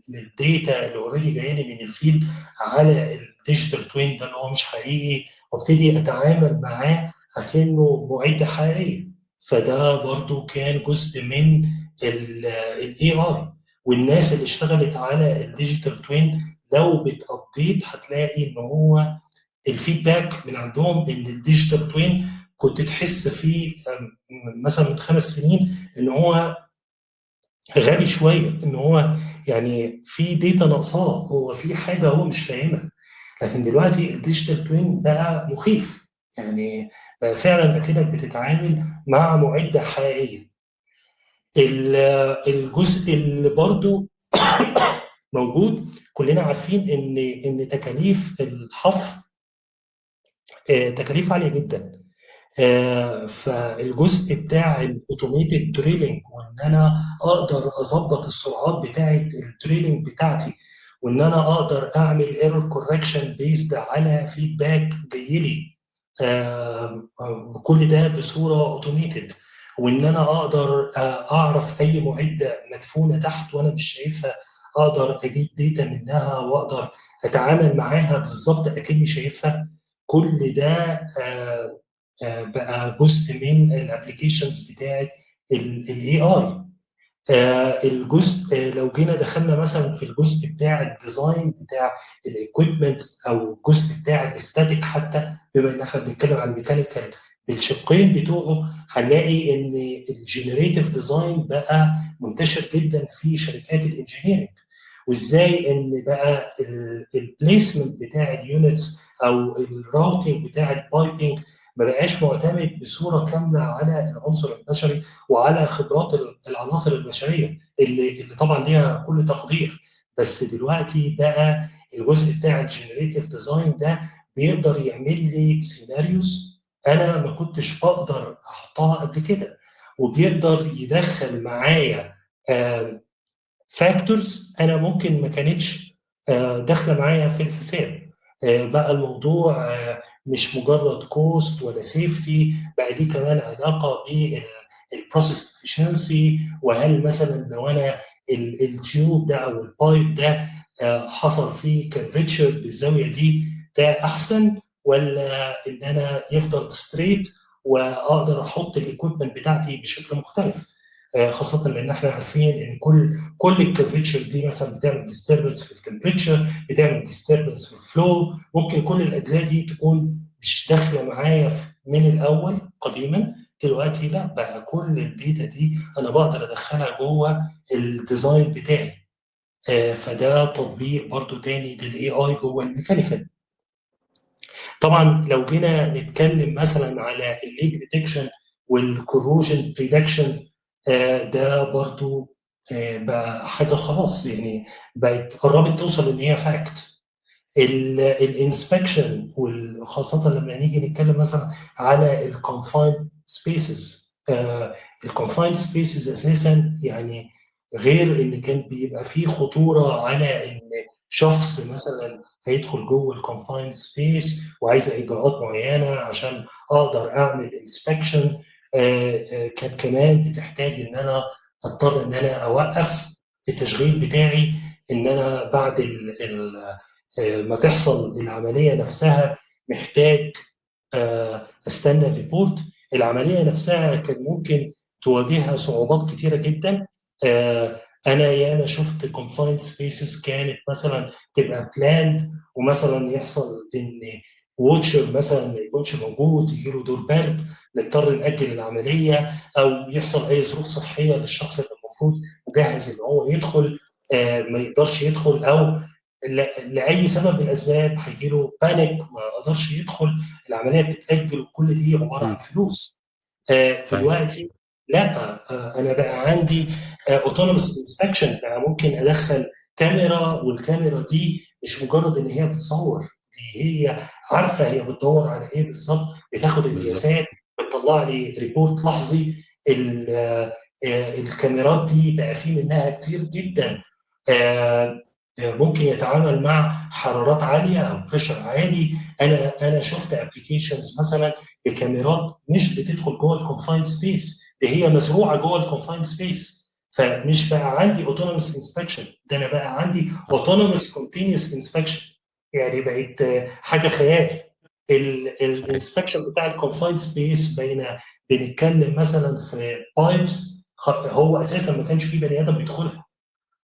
لل data اللي already جاية لي من ال field على ال digital twin ده اللي هو مش حقيقي، وابتدي اتعامل معاه اكنه معده حقيقية. فده برضو كان جزء من ال AI. والناس اللي اشتغلت على ال digital twin لو بت update هتلاقي ان هو ال feedback من عندهم ان ال digital twin كنت تحس فيه مثلا من 5 سنين ان هو غبي شوية، ان هو يعني في data ناقصاه، هو في حاجة هو مش فاهمها. لكن دلوقتي ال digital twin بقى مخيف، يعني بقى فعلا اكنك بتتعامل مع معده حقيقية. الجزء اللي برضو موجود، كلنا عارفين ان تكاليف الحفر تكاليف عالية جدا، فالجزء بتاع ال automated drilling، وان انا اقدر اظبط السرعات بتاعه ال drilling بتاعتي، وان انا اقدر اعمل error correction based على feedback جاي لي، كل ده بصورة automated، وان انا اقدر اعرف اي معده مدفونة تحت وانا مش شايفها، اقدر اجيب data منها واقدر اتعامل معاها بالظبط اكني شايفها. كل ده بقى جزء من ال applications بتاعت ال AI. الجزء لو جينا دخلنا مثلا في الجزء بتاع ال design بتاع ال equipment او الجزء بتاع ال static، حتى بما ان احنا بنتكلم عن ال mechanical بالشقين بتوعه، هنلاقي ان ال generative design بقى منتشر جدا في شركات ال engineering، وازاي ان بقى ال placement بتاع ال units او ال routing بتاع ال piping ما بقاش معتمد بصورة كاملة على العنصر البشري وعلى خبرات العناصر البشرية اللي طبعا ليها كل تقدير، بس دلوقتي بقى الجزء بتاع ال generative design ده بيقدر يعمل لي scenarios انا ما كنتش بقدر احطها قبل كده، وبيقدر يدخل معايا factors انا ممكن ما كانتش داخله معايا في الحساب. بقى الموضوع مش مجرد cost ولا safety، بقى ليه كمان علاقة بال process efficiency، وهل مثلا لو انا ال tube ده او ال pipe ده حصل فيه curvature بالزاوية دي ده احسن، ولا ان انا يفضل straight واقدر احط ال equipment بتاعتي بشكل مختلف. خاصة لان احنا عارفين ان كل ال curvature دي مثلا بتعمل disturbance في ال temperature، بتعمل disturbance في ال flow، ممكن كل الاجزاء دي تكون مش داخله معايا من الاول قديما. دلوقتي لا، بقى كل ال data دي انا بقدر ادخلها جوه ال design بتاعي. فده تطبيق برضو تاني لل AI جوه ال mechanical. طبعا لو جينا نتكلم مثلا على ال leak detection وال corrosion prediction، ده برضو بقى حاجة خلاص، يعني بقت قربت توصل ان هي fact. ال inspection، وخاصة لما نيجي نتكلم مثلا على ال confined spaces. ال confined spaces اساسا يعني غير ان كان بيبقى فيه خطورة على ان شخص مثلا هيدخل جوه ال confined space وعايز اجراءات معينة عشان اقدر اعمل inspection، كانت كمان بتحتاج ان انا اضطر ان انا اوقف التشغيل بتاعي، ان انا بعد ال ال ما تحصل العملية نفسها محتاج استنى ال report. العملية نفسها كان ممكن تواجهها صعوبات كتيرة جدا. انا ياما شفت confined spaces كانت مثلا تبقى planned، ومثلا يحصل ان watcher مثلا ما يكونش موجود، يجي له دور برد، نضطر ناجل العمليه، او يحصل اي ظروف صحية للشخص اللي المفروض مجهز ان هو يدخل ما يقدرش يدخل، او لاي سبب من الاسباب هيجي له panic ما قدرش يدخل، العملية بتتاجل، وكل دي عبارة عن فلوس. دلوقتي لا، انا بقى عندي autonomous inspection، بقى ممكن ادخل كاميرا، والكاميرا دي مش مجرد ان هي بتصور، دي هي عارفه هي بتدور على ايه بالظبط، بتاخد القياسات، بتطلع لي report لحظي. الكاميرات دي بقى في منها كتير جدا، ممكن يتعامل مع حرارات عالية او pressure عالي. انا شفت applications مثلا لكاميرات مش بتدخل جوه ال confined space، دي هي مزروعة جوه ال confined space، فمش بقى عندي autonomous inspection، ده انا بقى عندي autonomous continuous inspection، يعني بقت حاجة خيال. ال inspection بتاع ال confined space بقينا بنتكلم مثلا في pipes هو اساسا ما كانش فيه بني ادم بيدخلها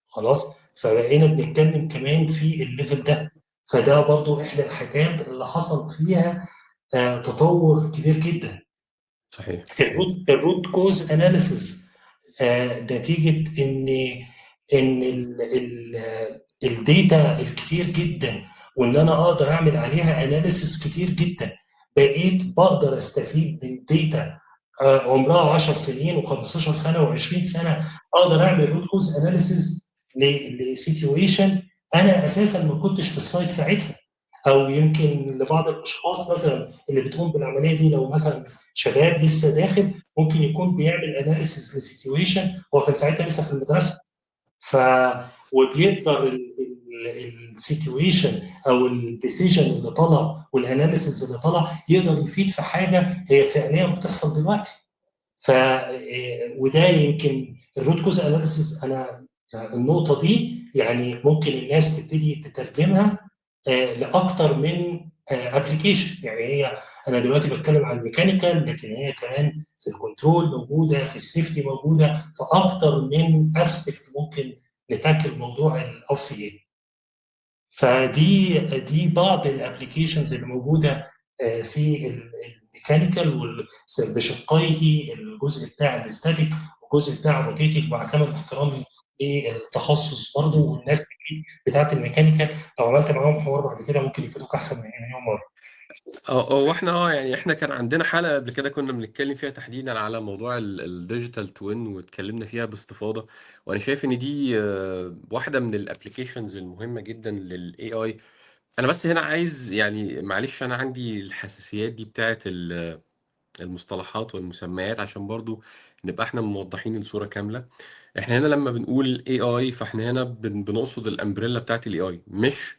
خلاص، فبقينا بنتكلم كمان في ال level ده. فده برضو احدى الحاجات اللي حصل فيها تطور كبير جدا. صحيح. ال root cause analysis نتيجة ان ال data الكتير جدا، وان انا اقدر اعمل عليها analysis كتير جدا، بقيت بقدر استفيد من data عمرها 10 سنين و15 سنة و20 سنه، اقدر اعمل root cause analysis ل situation انا اساسا ما كنتش في ال site ساعتها، او يمكن لبعض الاشخاص مثلا اللي بتقوم بالعملية دي، لو مثلا شباب لسه داخل ممكن يكون بيعمل analysis ل situation هو كان ساعتها لسه في المدرسة، وبيقدر ال situation او ال decision اللي طلع وال analysis اللي طلع يقدر يفيد في حاجة هي فعليا بتحصل دلوقتي. وده يمكن ال root cause analysis. انا النقطة دي يعني ممكن الناس تبتدي تترجمها لاكتر من application. يعني هي انا دلوقتي بتكلم عن ال mechanical، لكن هي كمان في ال control موجوده، في ال safety موجوده، في اكتر من aspect ممكن ن tackle موضوع ال RCA. فدي بعض ال applications اللي موجودة في ال mechanical بشقيه، الجزء بتاع ال static والجزء بتاع ال rotating، مع كامل احترامي للتخصص برضه والناس بتاعت ال mechanical، لو عملت معاهم حوار بعد كده ممكن يفيدوك احسن من مليون مرة. واحنا يعني احنا كان عندنا حلقة قبل كده كنا بنتكلم فيها تحديدا على موضوع ال digital twin، واتكلمنا فيها باستفاضه، وانا شايف ان دي واحدة من ال applications المهمة جدا لل AI. انا بس هنا عايز يعني معلش انا عندي الحساسيات دي بتاعت المصطلحات والمسميات عشان برضو نبقى احنا موضحين الصورة كاملة. احنا هنا لما بنقول AI فاحنا هنا بنقصد ال umbrella بتاعت ال AI، مش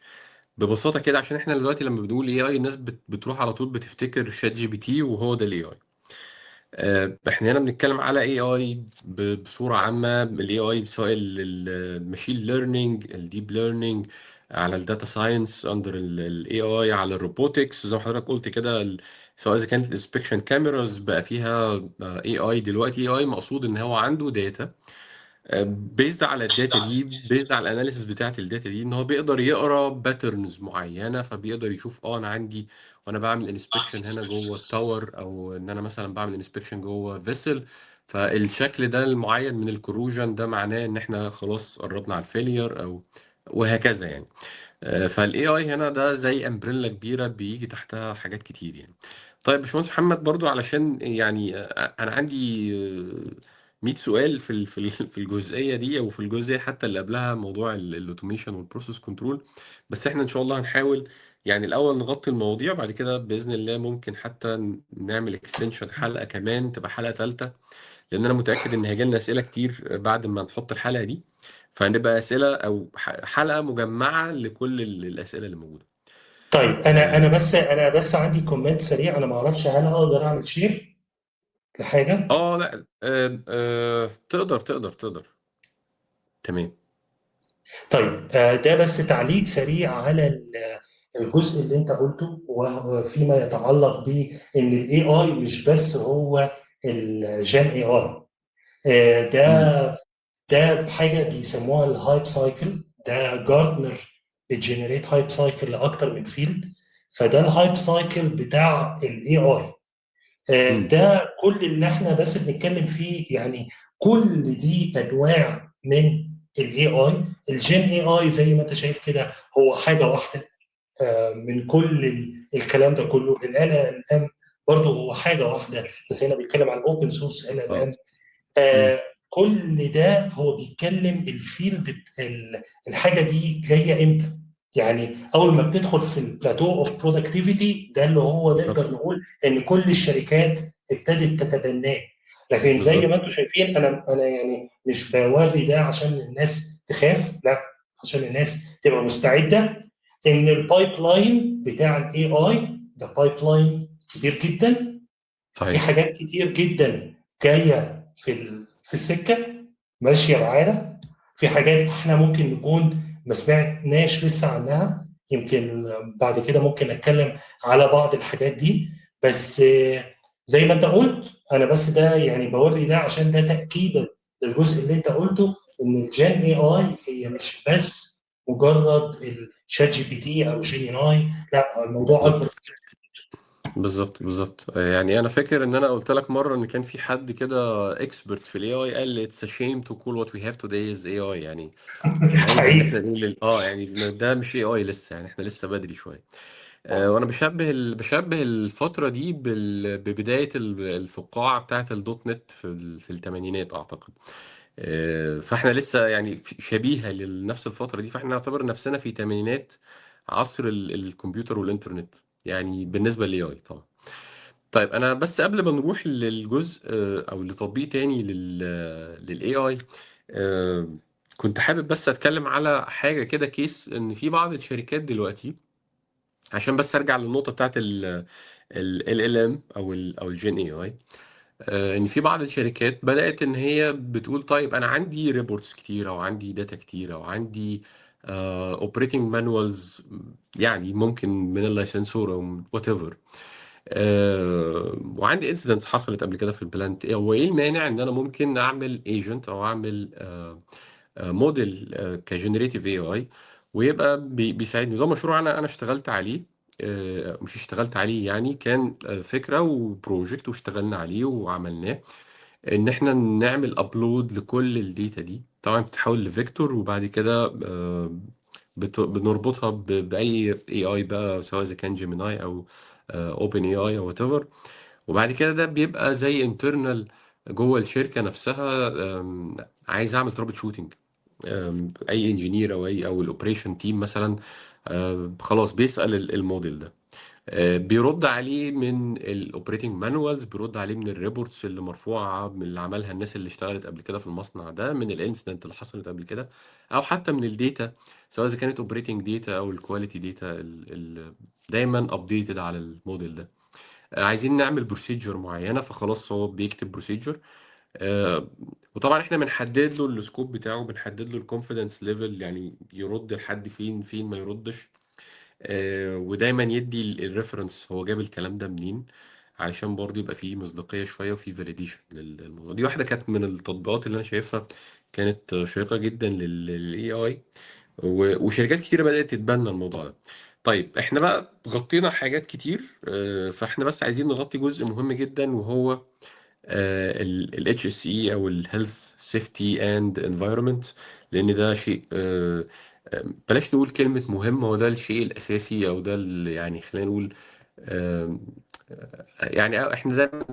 ببساطة كده، عشان احنا دلوقتي لما بنقول AI الناس بتروح على طول بتفتكر ChatGPT وهو ده ال AI. احنا هنا بنتكلم على AI بصورة عامة، ال AI سواء ال machine learning، ال deep learning، على ال data science under ال AI، على ال robotics زي ما حضرتك قلت كده، سواء اذا كانت ال inspection cameras بقى فيها AI دلوقتي. AI مقصود ان هو عنده data، based على ال data دي، based على ال analysis بتاعت ال data دي، ان هو بيقدر يقرا patterns معينه، فبيقدر يشوف انا عندي وانا بعمل inspection هنا جوه ال tower، او ان انا مثلا بعمل inspection جوه vessel، فالشكل ده المعين من ال corrosion ده معناه ان احنا خلاص قربنا على ال failure او وهكذا يعني. فال AI هنا ده زي umbrella كبيرة بيجي تحتها حاجات كتير يعني. طيب باشمهندس محمد، برضو علشان يعني انا عندي 100 سؤال في الجزئية دي، او في الجزئية حتى اللي قبلها، موضوع ال automation وال process control، بس احنا ان شاء الله هنحاول يعني الاول نغطي المواضيع، بعد كده باذن الله ممكن حتى نعمل extension حلقة كمان، تبقى حلقة ثالثه، لان انا متاكد ان هيجي لنا اسئلة كتير بعد ما نحط الحلقة دي، فهنبقى اسئلة او حلقة مجمعة لكل الاسئلة اللي موجودة. طيب انا بس عندي comment سريع، انا ما اعرفش هل اقدر اعمل share لحاجة؟ لا، تقدر تقدر تقدر، تمام. طيب ده بس تعليق سريع على الجزء اللي انت قلته، وهو فيما يتعلق بان ال AI مش بس هو ال Gen AI، ده حاجة بيسموها ال hype cycle. ده Gartner بت generate hype cycle لاكتر من field، فده ال hype cycle بتاع ال AI. ده كل اللي احنا بس بنتكلم فيه، يعني كل دي انواع من ال AI. ال Gen AI زي ما انت شايف كده هو حاجة واحدة من كل الكلام ده كله. ال LLM برضه هو حاجة واحده، بس هنا بيتكلم عن open source LLM. كل ده هو بيتكلم ال field، الحاجة دي جاية امتى. يعني اول ما بتدخل في ال plateau of productivity، ده اللي هو نقدر نقول ان كل الشركات ابتدت تتبناه. لكن زي ما انتم شايفين، انا يعني مش بوري ده عشان الناس تخاف، لا، عشان الناس تبقى مستعدة ان ال pipeline بتاع ال AI ده pipeline كبير جدا. في حاجات كتير جدا جاية في السكة ماشية معانا، في حاجات احنا ممكن نكون ما سمعناش لسه عنها، يمكن بعد كده ممكن اتكلم على بعض الحاجات دي. بس زي ما انت قلت، انا بس ده يعني بوري ده عشان ده تاكيدا للجزء اللي انت قلته، ان ال Gen AI هي مش بس مجرد ال ChatGPT او Gemini، لا، الموضوع اكبر. بالظبط بالظبط. يعني انا فاكر ان انا قلت لك مرة ان كان في حد كده expert في ال AI قال it's a shame to call what we have today is AI، يعني عيب ان احنا نقول يعني ده مش AI لسه، يعني احنا لسه بدري شويه. وانا بشبه الفترة دي ببداية الفقاعه بتاعه ال dot net في الثمانينات اعتقد. فاحنا لسه يعني شبيهه لنفس الفترة دي، فاحنا نعتبر نفسنا في ثمانينات عصر الكمبيوتر والانترنت يعني بالنسبة لل AI طبعا. طيب انا بس قبل ما نروح للجزء او لتطبيق تاني لل AI، كنت حابب بس اتكلم على حاجة كده، case ان في بعض الشركات دلوقتي، عشان بس ارجع للنقطة بتاعت ال LLM او ال Gen AI، ان في بعض الشركات بدات ان هي بتقول طيب انا عندي reports كتيرة وعندي data كتيرة وعندي operating manuals، يعني ممكن من ال licensor او whatever، وعندي incidents حصلت قبل كده في ال plant، هو ايه المانع ان انا ممكن اعمل agent او اعمل model ك generative AI ويبقى بيساعدني؟ ده مشروع انا اشتغلت عليه، مش اشتغلت عليه يعني، كان فكرة و project واشتغلنا عليه وعملناه، ان احنا نعمل upload لكل ال data دي، طبعا بتتحول ل vector، وبعد كده بنربطها باي AI بقى، سواء اذا كان Gemini او OpenAI او whatever، وبعد كده ده بيبقى زي internal جوه الشركة نفسها. عايز اعمل troubleshooting، اي engineer او اي او ال operation team مثلا، خلاص بيسال الموديل ده، بيرد عليه من ال operating manuals، بيرد عليه من ال reports اللي مرفوعة من اللي عملها الناس اللي اشتغلت قبل كده في المصنع ده، من ال incident اللي حصلت قبل كده، او حتى من ال data سواء اذا كانت operating data او ال quality data، دايما updated على الموديل ده. عايزين نعمل procedure معينه، فخلاص هو بيكتب procedure. آه، وطبعا احنا بنحدد له ال scope بتاعه، بنحدد له ال confidence level، يعني يرد لحد فين، فين ما يردش. ودايما يدي ال reference هو جاب الكلام ده منين، علشان برضه يبقى فيه مصداقية شوية وفيه validation للموضوع. دي واحدة كانت من التطبيقات اللي انا شايفها كانت شيقة جدا لل AI، وشركات كتيرة بدأت تتبنى الموضوع ده. طيب احنا بقى غطينا حاجات كتير، فاحنا بس عايزين نغطي جزء مهم جدا، وهو ال HSE او ال Health Safety and Environment، لان ده شيء، بلاش نقول كلمة مهم، هو ده الشيء الأساسي، أو ده يعني خلينا نقول، آم، يعني احنا دايما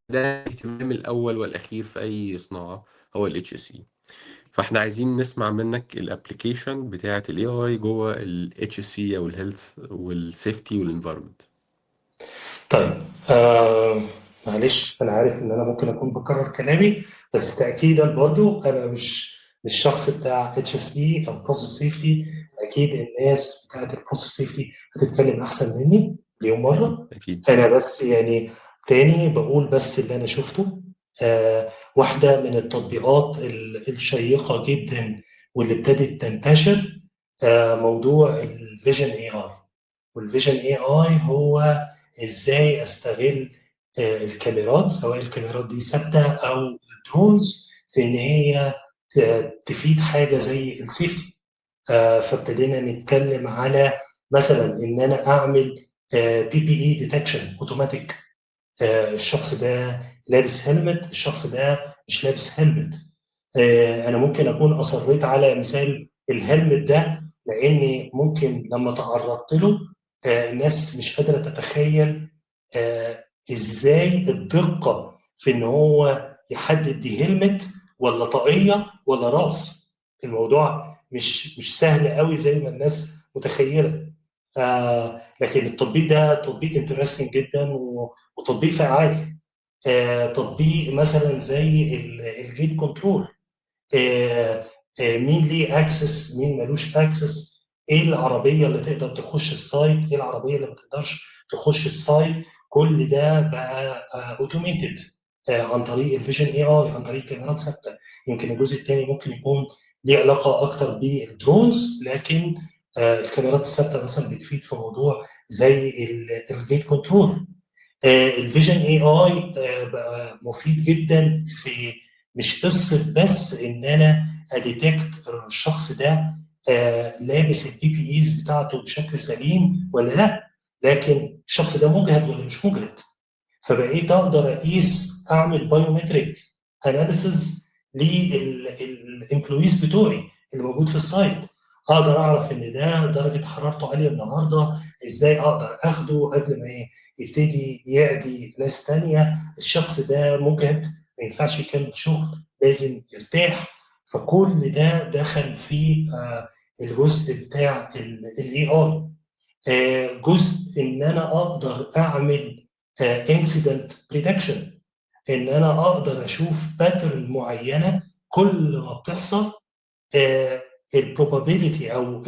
ده الاهتمام الأول والأخير في أي صناعة هو ال HSE. فاحنا عايزين نسمع منك ال application بتاعة ال AI جوه ال HSE او ال health وال safety وال environment. طيب، معلش انا عارف ان انا ممكن اكون بكرر كلامي، بس تاكيدا برضو انا مش شخص بتاع HSE او process safety. اكيد الناس بتاعت ال process safety هتتكلم احسن مني مليون مره. اكيد. انا بس يعني تاني بقول بس اللي انا شفته. واحدة من التطبيقات الشيقة جدا واللي ابتدت تنتشر، موضوع ال vision AI. وال vision AI هو ازاي استغل الكاميرات، سواء الكاميرات دي ثابتة او ال drones، في ان هي تفيد حاجة زي ال safety. فابتدينا نتكلم على مثلا ان انا اعمل PPE detection automatic. الشخص ده لابس helmet، الشخص ده مش لابس helmet. انا ممكن اكون اصريت على مثال ال helmet ده لاني ممكن لما تعرضت له، الناس مش قادرة تتخيل ازاي الدقة في ان هو يحدد دي helmet ولا طاقية ولا راس. الموضوع مش سهل قوي زي ما الناس متخيله. لكن التطبيق ده تطبيق interesting جدا وتطبيق فعال. تطبيق مثلا زي ال gate control، مين ليه access، مين ملوش access، ايه العربية اللي تقدر تخش ال site، ايه العربية اللي ما تقدرش تخش ال site. كل ده بقى automated عن طريق ال vision AI، عن طريق كاميرات ثابته. يمكن الجزء الثاني ممكن يكون ليه علاقة اكتر بال drones، لكن الكاميرات الثابتة مثلا بتفيد في موضوع زي ال gate control. ال vision AI بقى مفيد جدا في مش قصة بس ان انا ا detect الشخص ده لابس ال PPEs بتاعته بشكل سليم ولا لا، لكن الشخص ده مجهد ولا مش مجهد. فبقيت اقدر اقيس، اعمل biometric analysis لل employees بتوعي اللي موجود في ال site. اقدر اعرف ان ده درجه حرارته عالية النهارده، ازاي اقدر اخده قبل ما يبتدي يعدي ناس تانية. الشخص ده مجهد، ما ينفعش يكمل شغل، لازم يرتاح. فكل ده دخل في الجزء بتاع ال AI. جزء ان انا اقدر اعمل incident prediction، ان انا اقدر اشوف pattern معينة كل ما بتحصل، ال probability او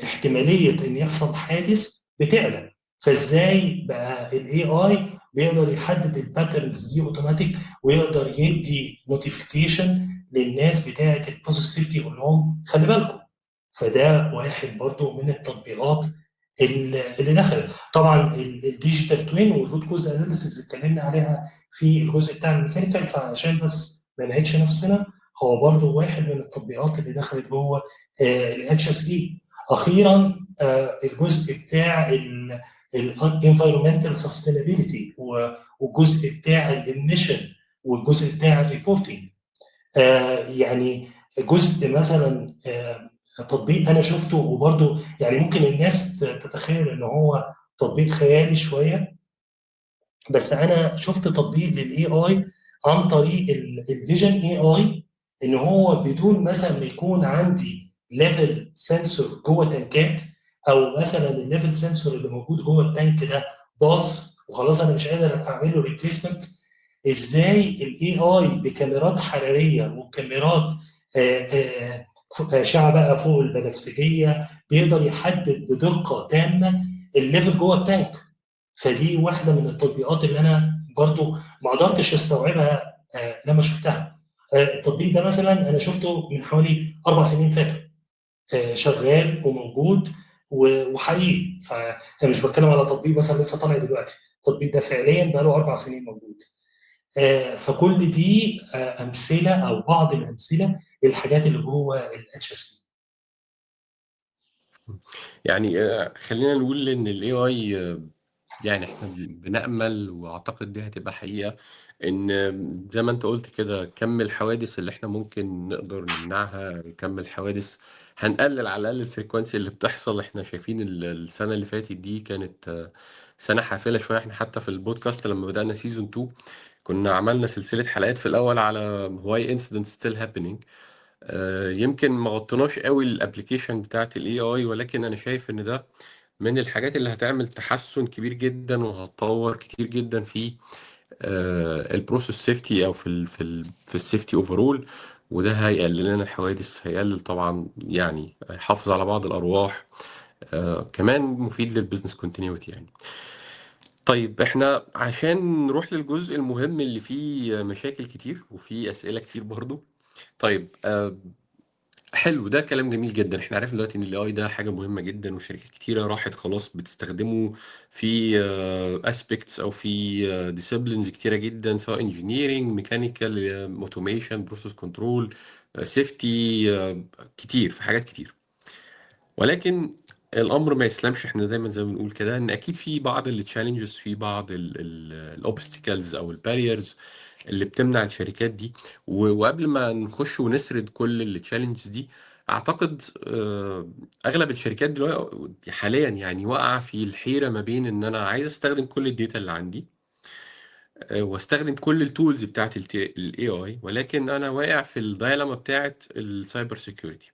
احتمالية ان يحصل حادث بتعلى. فازاي بقى ال AI بيقدر يحدد ال patterns دي اوتوماتيك، ويقدر يدي notification للناس بتاعه ال process safety يقول لهم خلي بالكم. فده واحد برضو من التطبيقات اللي دخلت. طبعا ال digital twin وال root cause analysis اتكلمنا عليها في الجزء بتاع ال mechanical، فعشان بس ما نعيدش نفسنا، هو برضو واحد من التطبيقات اللي دخلت جوه ال HSE. اخيرا الجزء بتاع ال environmental sustainability والجزء بتاع ال emission والجزء بتاع ال reporting. يعني جزء مثلا تطبيق انا شفته، وبرده يعني ممكن الناس تتخيل ان هو تطبيق خيالي شوية، بس انا شفت تطبيق لل AI عن طريق ال vision AI، ان هو بدون مثلا ما يكون عندي level sensor جوه تنكات، او مثلا ال level sensor اللي موجود جوه ال tank ده باظ وخلاص انا مش قادر اعمل له replacement، ازاي ال AI بكاميرات حرارية وكاميرات اشعه بقى فوق البنفسجية بيقدر يحدد بدقة تامة ال level جوه ال tank. فدي واحدة من التطبيقات اللي انا برضو ما قدرتش استوعبها لما شفتها. التطبيق ده مثلا انا شفته من حوالي 4 سنين فاتوا، شغال وموجود وحقيقي. فانا مش بتكلم على تطبيق مثلا لسه طالع دلوقتي، التطبيق ده فعليا بقى له 4 سنين موجود. فكل دي امثلة او بعض الامثلة للحاجات اللي جوه ال HSE. يعني خلينا نقول ان ال AI، يعني احنا بنأمل واعتقد دي هتبقى حقيقة، ان زي ما انت قلت كده كم الحوادث اللي احنا ممكن نقدر نمنعها، كم الحوادث هنقلل على الاقل ال frequency اللي بتحصل. احنا شايفين السنة اللي فاتت دي كانت سنة حافلة شوية. احنا حتى في البودكاست لما بدأنا season 2 كنا عملنا سلسلة حلقات في الاول على why incidents still happening. يمكن ما غطيناش قوي ال application بتاعت ال AI، ولكن انا شايف ان ده من الحاجات اللي هتعمل تحسن كبير جدا وهتطور كتير جدا في ال process safety او في ال safety overall، وده هيقلل لنا الحوادث، هيقلل طبعا يعني هيحافظ على بعض الارواح، كمان مفيد لل business continuity يعني. طيب احنا عشان نروح للجزء المهم اللي فيه مشاكل كتير وفيه اسئلة كتير برضو. طيب حلو، ده كلام جميل جدا. احنا عرفنا دلوقتي ان ال AI ده حاجة مهمة جدا، وشركات كتيرة راحت خلاص بتستخدمه في aspects او في disciplines كتيرة جدا، سواء engineering، mechanical، automation، process control، safety، كتير في حاجات كتير. ولكن الامر ما يسلمش، احنا دايما زي ما بنقول كده ان اكيد في بعض ال challenges، في بعض ال obstacles او ال barriers اللي بتمنع الشركات دي. وقبل ما نخش ونسرد كل ال challenges دي، اعتقد اغلب الشركات دلوقتي حاليا يعني واقعه في الحيرة ما بين ان انا عايز استخدم كل ال data اللي عندي، واستخدم كل ال tools بتاعت ال AI، ولكن انا واقع في ال dilemma بتاعت ال cyber security،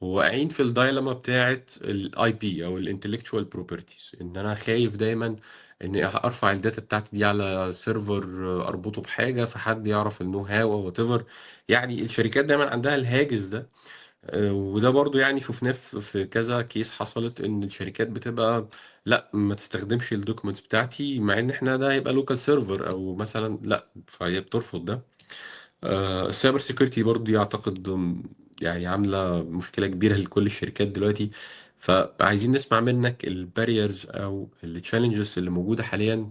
وواقعين في ال dilemma بتاعت ال IP او ال intellectual properties، ان انا خايف دايما اني ارفع ال data بتاعتي دي على server، اربطه بحاجة فحد يعرف ال know how او whatever. يعني الشركات دايما عندها الهاجس ده، وده برضو يعني شفناه في كذا case حصلت، ان الشركات بتبقى لا ما تستخدمش ال documents بتاعتي، مع ان احنا ده هيبقى local server او مثلا لا، فهي بترفض ده. ال cyber security برضو يعتقد يعني عاملة مشكلة كبيرة لكل الشركات دلوقتي. فعايزين نسمع منك ال barriers او ال challenges اللي موجودة حاليا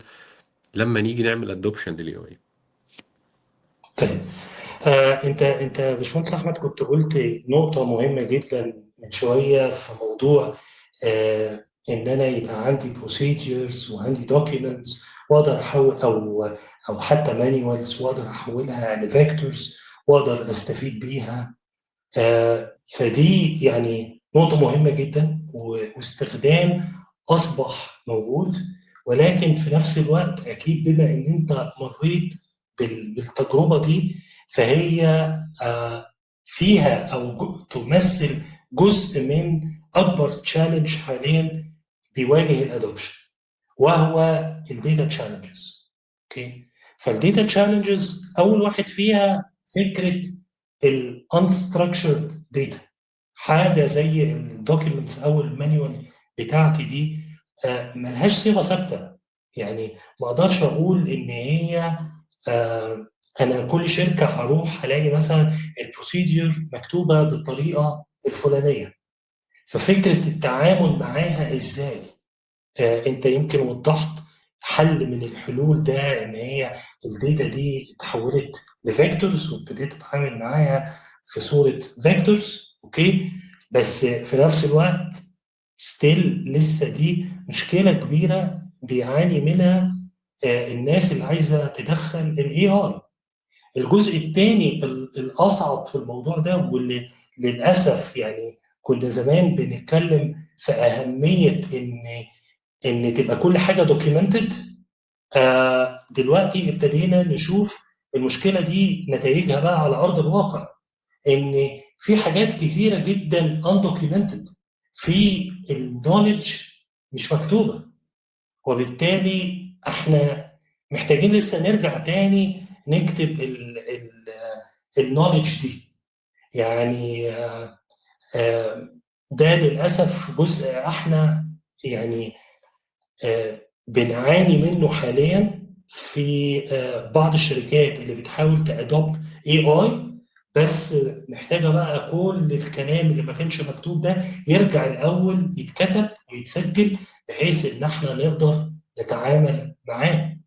لما نيجي نعمل adoption لل AI. طيب انت يا باشمهندس احمد كنت قلت نقطة مهمة جدا من شوية في موضوع ان انا يبقى عندي procedures وعندي documents واقدر احول او حتى manuals واقدر احولها ل vectors واقدر استفيد بيها. فدي يعني نقطة مهمة جدا، واستخدام اصبح موجود، ولكن في نفس الوقت اكيد بما ان انت مريت بالتجربة دي فهي فيها او تمثل جزء من اكبر challenge حاليا بيواجه ال adoption، وهو ال data challenges. okay، فال data challenges اول واحد فيها فكرة ال unstructured data، حاجة زي ال documents او ال manual بتاعتي دي ملهاش صيغة ثابتة. يعني ما اقدرش اقول ان هي انا كل شركة هروح الاقي مثلا ال procedure مكتوبة بالطريقة الفلانية. ففكره التعامل معاها ازاي، انت يمكن وضحت حل من الحلول ده، ان هي ال data دي اتحولت ل vectors وابتديت تتعامل معاها في صوره vectors. okay، بس في نفس الوقت still لسه دي مشكلة كبيرة بيعاني منها الناس اللي عايزه تدخل ال AI. الجزء الثاني الاصعب في الموضوع ده، واللي للاسف يعني كنا زمان بنتكلم في اهمية ان تبقى كل حاجة documented، دلوقتي ابتدينا نشوف المشكلة دي نتائجها بقى على ارض الواقع، ان في حاجات كتيرة جدا undocumented، في ال knowledge مش مكتوبة، وبالتالي احنا محتاجين لسه نرجع تاني نكتب ال knowledge دي. يعني ده للاسف جزء احنا يعني بنعاني منه حاليا. في بعض الشركات اللي بتحاول ت adopt AI، بس محتاجه بقى كل الكلام اللي ما كانش مكتوب ده يرجع الاول يتكتب ويتسجل، بحيث ان احنا نقدر نتعامل معاه.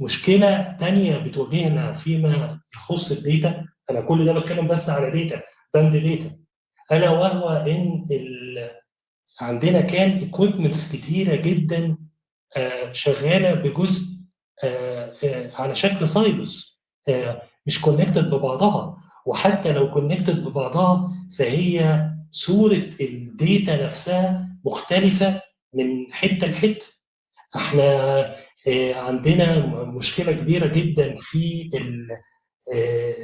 مشكلة تانية بتواجهنا فيما يخص ال data، انا كل ده بتكلم بس على data، بند data، الا وهو ان عندنا كان equipments كتيرة جدا شغالة بجزء على شكل silos، مش connected ببعضها، وحتى لو connected ببعضها فهي صوره ال data نفسها مختلفة من حتة لحته. احنا عندنا مشكلة كبيرة جدا في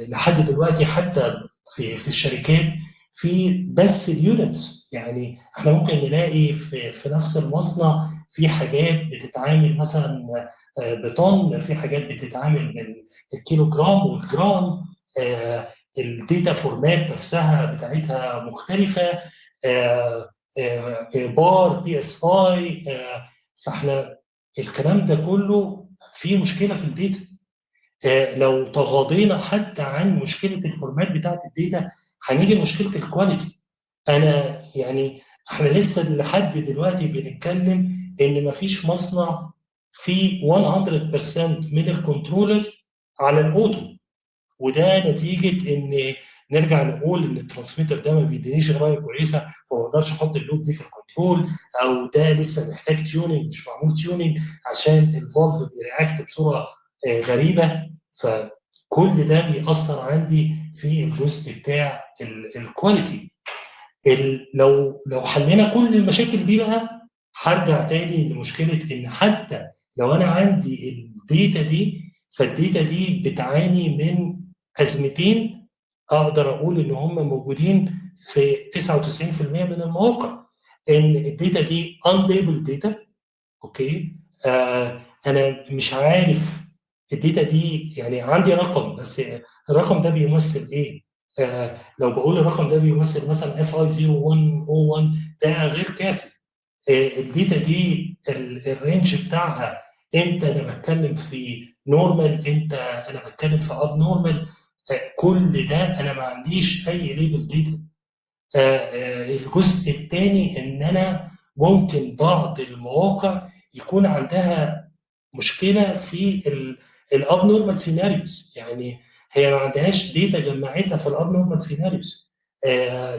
لحد دلوقتي حتى في الشركات في بس ال units. يعني احنا ممكن نلاقي في نفس المصنع في حاجات بتتعامل مثلا بطن، في حاجات بتتعامل بالكيلوجرام والجرام، ال data format نفسها بتاعتها مختلفة، bar، PSI. فاحنا الكلام ده كله في مشكلة في ال data. لو تغاضينا حتى عن مشكلة ال format بتاعت ال data هنيجي لمشكلة ال quality. انا يعني احنا لسه لحد دلوقتي بنتكلم ان مفيش مصنع فيه 100% من ال controller على ال auto، وده نتيجة ان نرجع نقول ان ال transmitter ده ما بيدينيش قرايه كويسة، فما اقدرش احط ال load دي في ال control، او ده لسه محتاج tuning مش معمول tuning عشان ال valve بي react بصورة غريبة. فكل ده بيأثر عندي في الجزء بتاع ال quality. لو حلينا كل المشاكل دي بقى هرجع تاني لمشكلة ان حتى لو انا عندي ال data دي، فال data دي بتعاني من ازمتين اقدر اقول ان هم موجودين في 99% من المواقع. ان ال data دي unlabeled data، okay، انا مش عارف ال data دي، يعني عندي رقم بس الرقم ده بيمثل ايه؟ لو بقول الرقم ده بيمثل مثلا FI 0101 ده غير كافي. ال data دي ال range بتاعها امتى انا بتكلم في normal، امتى انا بتكلم في abnormal، كل ده انا ما عنديش اي labeled data. الجزء الثاني ان انا ممكن بعض المواقع يكون عندها مشكلة في ال abnormal scenarios، يعني هي ما عندهاش data جمعتها في ال abnormal scenarios.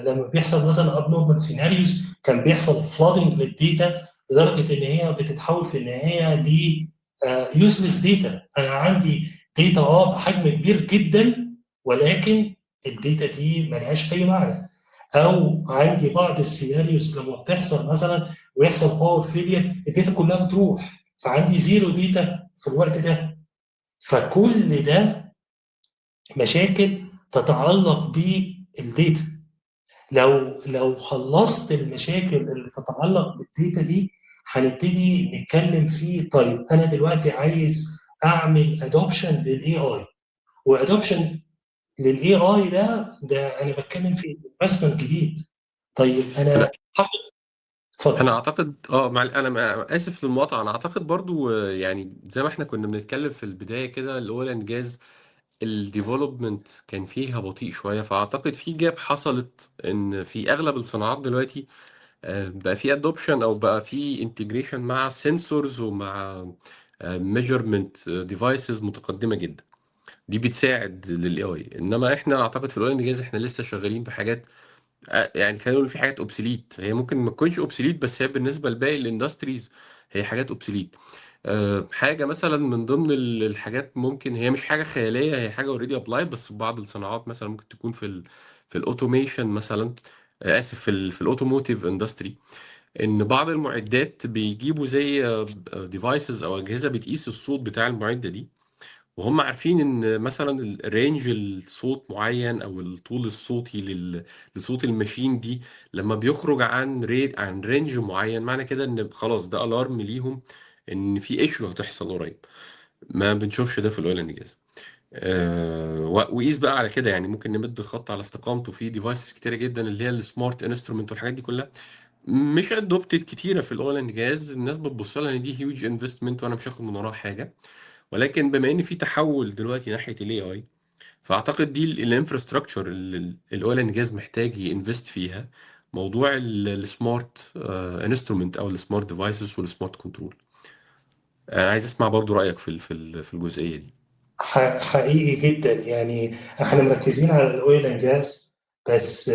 لما بيحصل مثلا abnormal scenarios كان بيحصل flooding لل data لدرجة ان هي بتتحول في النهاية ل useless data. انا عندي data بحجم كبير جدا، ولكن ال data دي ملهاش اي معنى. او عندي بعض ال scenarios لما بتحصل مثلا ويحصل power failure ال data كلها بتروح، فعندي zero data في الوقت ده. فكل ده مشاكل تتعلق بال data. لو خلصت المشاكل اللي تتعلق بال data دي هنبتدي نتكلم فيه. طيب انا دلوقتي عايز اعمل adoption لل AI، و adoption لل AI ده انا بتكلم في investment جديد. طيب انا هاخد، اتفضل. انا اعتقد انا اسف للمقاطعه. انا اعتقد برضو يعني زي ما احنا كنا بنتكلم في البداية كده، ال oil and gas ال development كان فيها بطيء شويه، فاعتقد في gap حصلت ان في اغلب الصناعات دلوقتي بقى في adoption او بقى في integration مع sensors ومع measurement devices متقدمة جدا، دي بتساعد لل AI. انما احنا اعتقد في ال oil and gas احنا لسه شغالين بحاجات، يعني خلينا نقول في حاجات obsolete، هي ممكن ما تكونش obsolete بس هي بالنسبة لباقي ال industries هي حاجات obsolete. حاجة مثلا من ضمن الحاجات، ممكن هي مش حاجة خياليه، هي حاجة already applied بس في بعض الصناعات، مثلا ممكن تكون في ال automation مثلا، اسف، في ال automotive industry، ان بعض المعدات بيجيبوا زي devices او اجهزة بتقيس الصوت بتاع المعدة دي، وهم عارفين ان مثلا ال range الصوت معين او الطول الصوتي لصوت ال machine دي لما بيخرج عن range معين، معنى كده ان خلاص ده alarm ليهم ان في issue هتحصل قريب. ما بنشوفش ده في ال oil and gas. وقيس بقى على كده، يعني ممكن نمد الخط على استقامته في devices كتيرة جدا اللي هي ال smart instrument والحاجات دي كلها، مش adopted كتيرة في ال oil and gas. الناس بتبص لها ان دي huge investment وانا مش هاخد من وراها حاجه، ولكن بما ان في تحول دلوقتي ناحية ال AI، فاعتقد دي ال infrastructure اللي ال oil and gas محتاج ي invest فيها، موضوع ال smart instrument او ال smart devices وال smart control. انا عايز اسمع برضو رايك في الجزئية دي. حقيقي جدا، يعني احنا مركزين على ال oil and gas، بس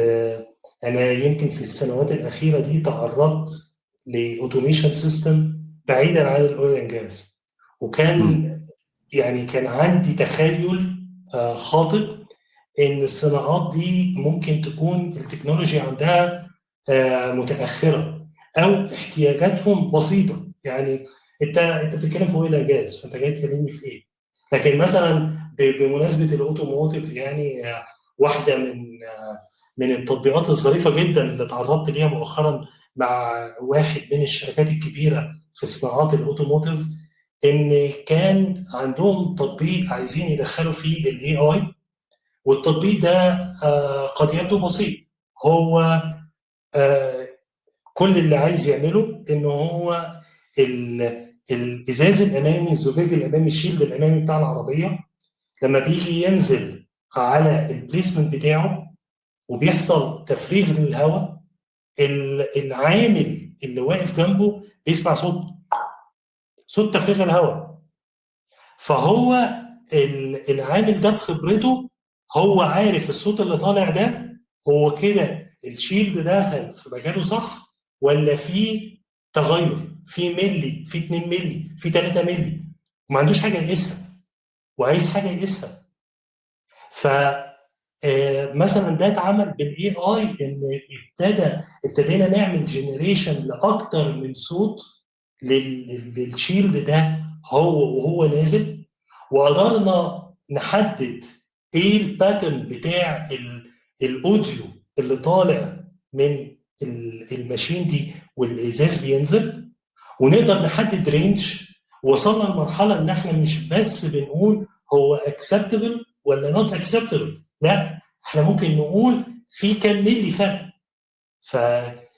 انا يمكن في السنوات الاخيرة دي تعرضت ل automation system بعيدا عن ال oil and gas، وكان يعني كان عندي تخيل خاطئ ان الصناعات دي ممكن تكون ال technology عندها متاخرة او احتياجاتهم بسيطه. يعني انت بتتكلم في oil and gas، فانت جاي تكلمني في ايه؟ لكن مثلا بمناسبة ال automotive، يعني واحدة من التطبيقات الظريفة جدا اللي تعرضت ليها مؤخرا مع واحد من الشركات الكبيرة في صناعات ال automotive، ان كان عندهم تطبيق عايزين يدخلوا فيه ال AI، والتطبيق ده قد يبدو بسيط. هو كل اللي عايز يعمله ان هو الازاز الامامي، الزجاج الامامي، ال shield الامامي بتاع العربيه، لما بيجي ينزل على ال placement بتاعه وبيحصل تفريغ للهواء، العامل اللي واقف جنبه بيسمع صوت تفريغ الهواء. فهو العامل ده بخبرته هو عارف الصوت اللي طالع ده هو كده ال shield دخل في مكانه صح ولا في تغير في ملي، في 2 ملي، في 3 ملي، وما عندوش حاجة يقيسها وعايز حاجة يقيسها. ف مثلا ده اتعمل بال AI، ان ابتدينا نعمل generation لاكتر من صوت لل shield ده هو وهو نازل، وقدرنا نحدد ايه ال pattern بتاع ال audio اللي طالع من ال machine دي والازاز بينزل، ونقدر نحدد range. وصلنا لمرحلة ان احنا مش بس بنقول هو acceptable ولا not acceptable، لا احنا ممكن نقول في كام ملي فرق.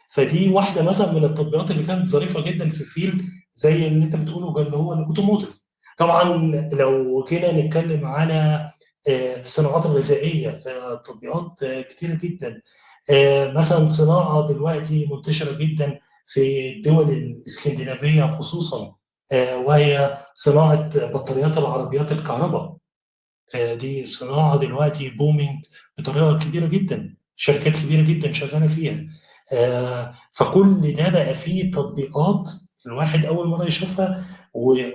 فدي واحدة مثلا من التطبيقات اللي كانت ظريفة جدا في field زي اللي انت بتقوله اللي هو ال automotive. طبعا لو جينا نتكلم على الصناعات الغذائية، تطبيقات كتيرة جدا. مثلا صناعة دلوقتي منتشرة جدا في الدول الاسكندنافية خصوصا، وهي صناعة بطاريات العربيات الكهرباء. دي صناعة دلوقتي booming بطريقة كبيرة جدا، شركات كبيرة جدا شغالة فيها. فكل ده بقى فيه تطبيقات الواحد اول مرة يشوفها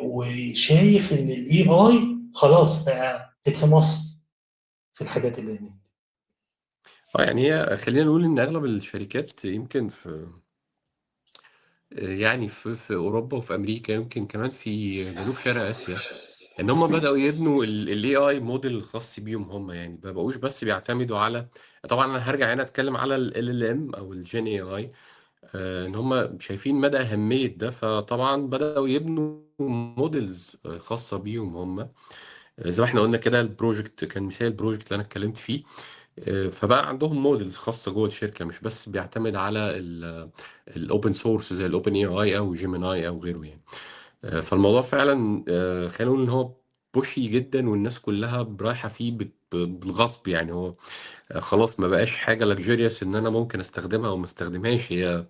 وشايف ان ال AI خلاص بقى it's must في الحاجات اللي هناك. يعني هي خلينا نقول ان اغلب الشركات يمكن في يعني في اوروبا وفي امريكا، يمكن كمان في جنوب شرق اسيا، ان هم بداوا يبنوا ال AI model الخاص بيهم هم، يعني ما بقوش بس بيعتمدوا على، طبعا انا هرجع هنا اتكلم على ال LLM او ال Gen AI، ان هم شايفين مدى اهمية ده، فطبعا بداوا يبنوا models خاصة بيهم هم. زي ما احنا قلنا كده ال project كان مثال ال project اللي انا اتكلمت فيه، فبقى عندهم models خاصة جوه الشركه، مش بس بيعتمد على ال open source زي ال OpenAI او Gemini او غيره يعني. فالموضوع فعلا خلينا نقول ان هو pushy جدا، والناس كلها رايحة فيه بالغصب يعني. هو خلاص ما بقاش حاجة luxurious ان انا ممكن استخدمها او ما استخدمهاش، هي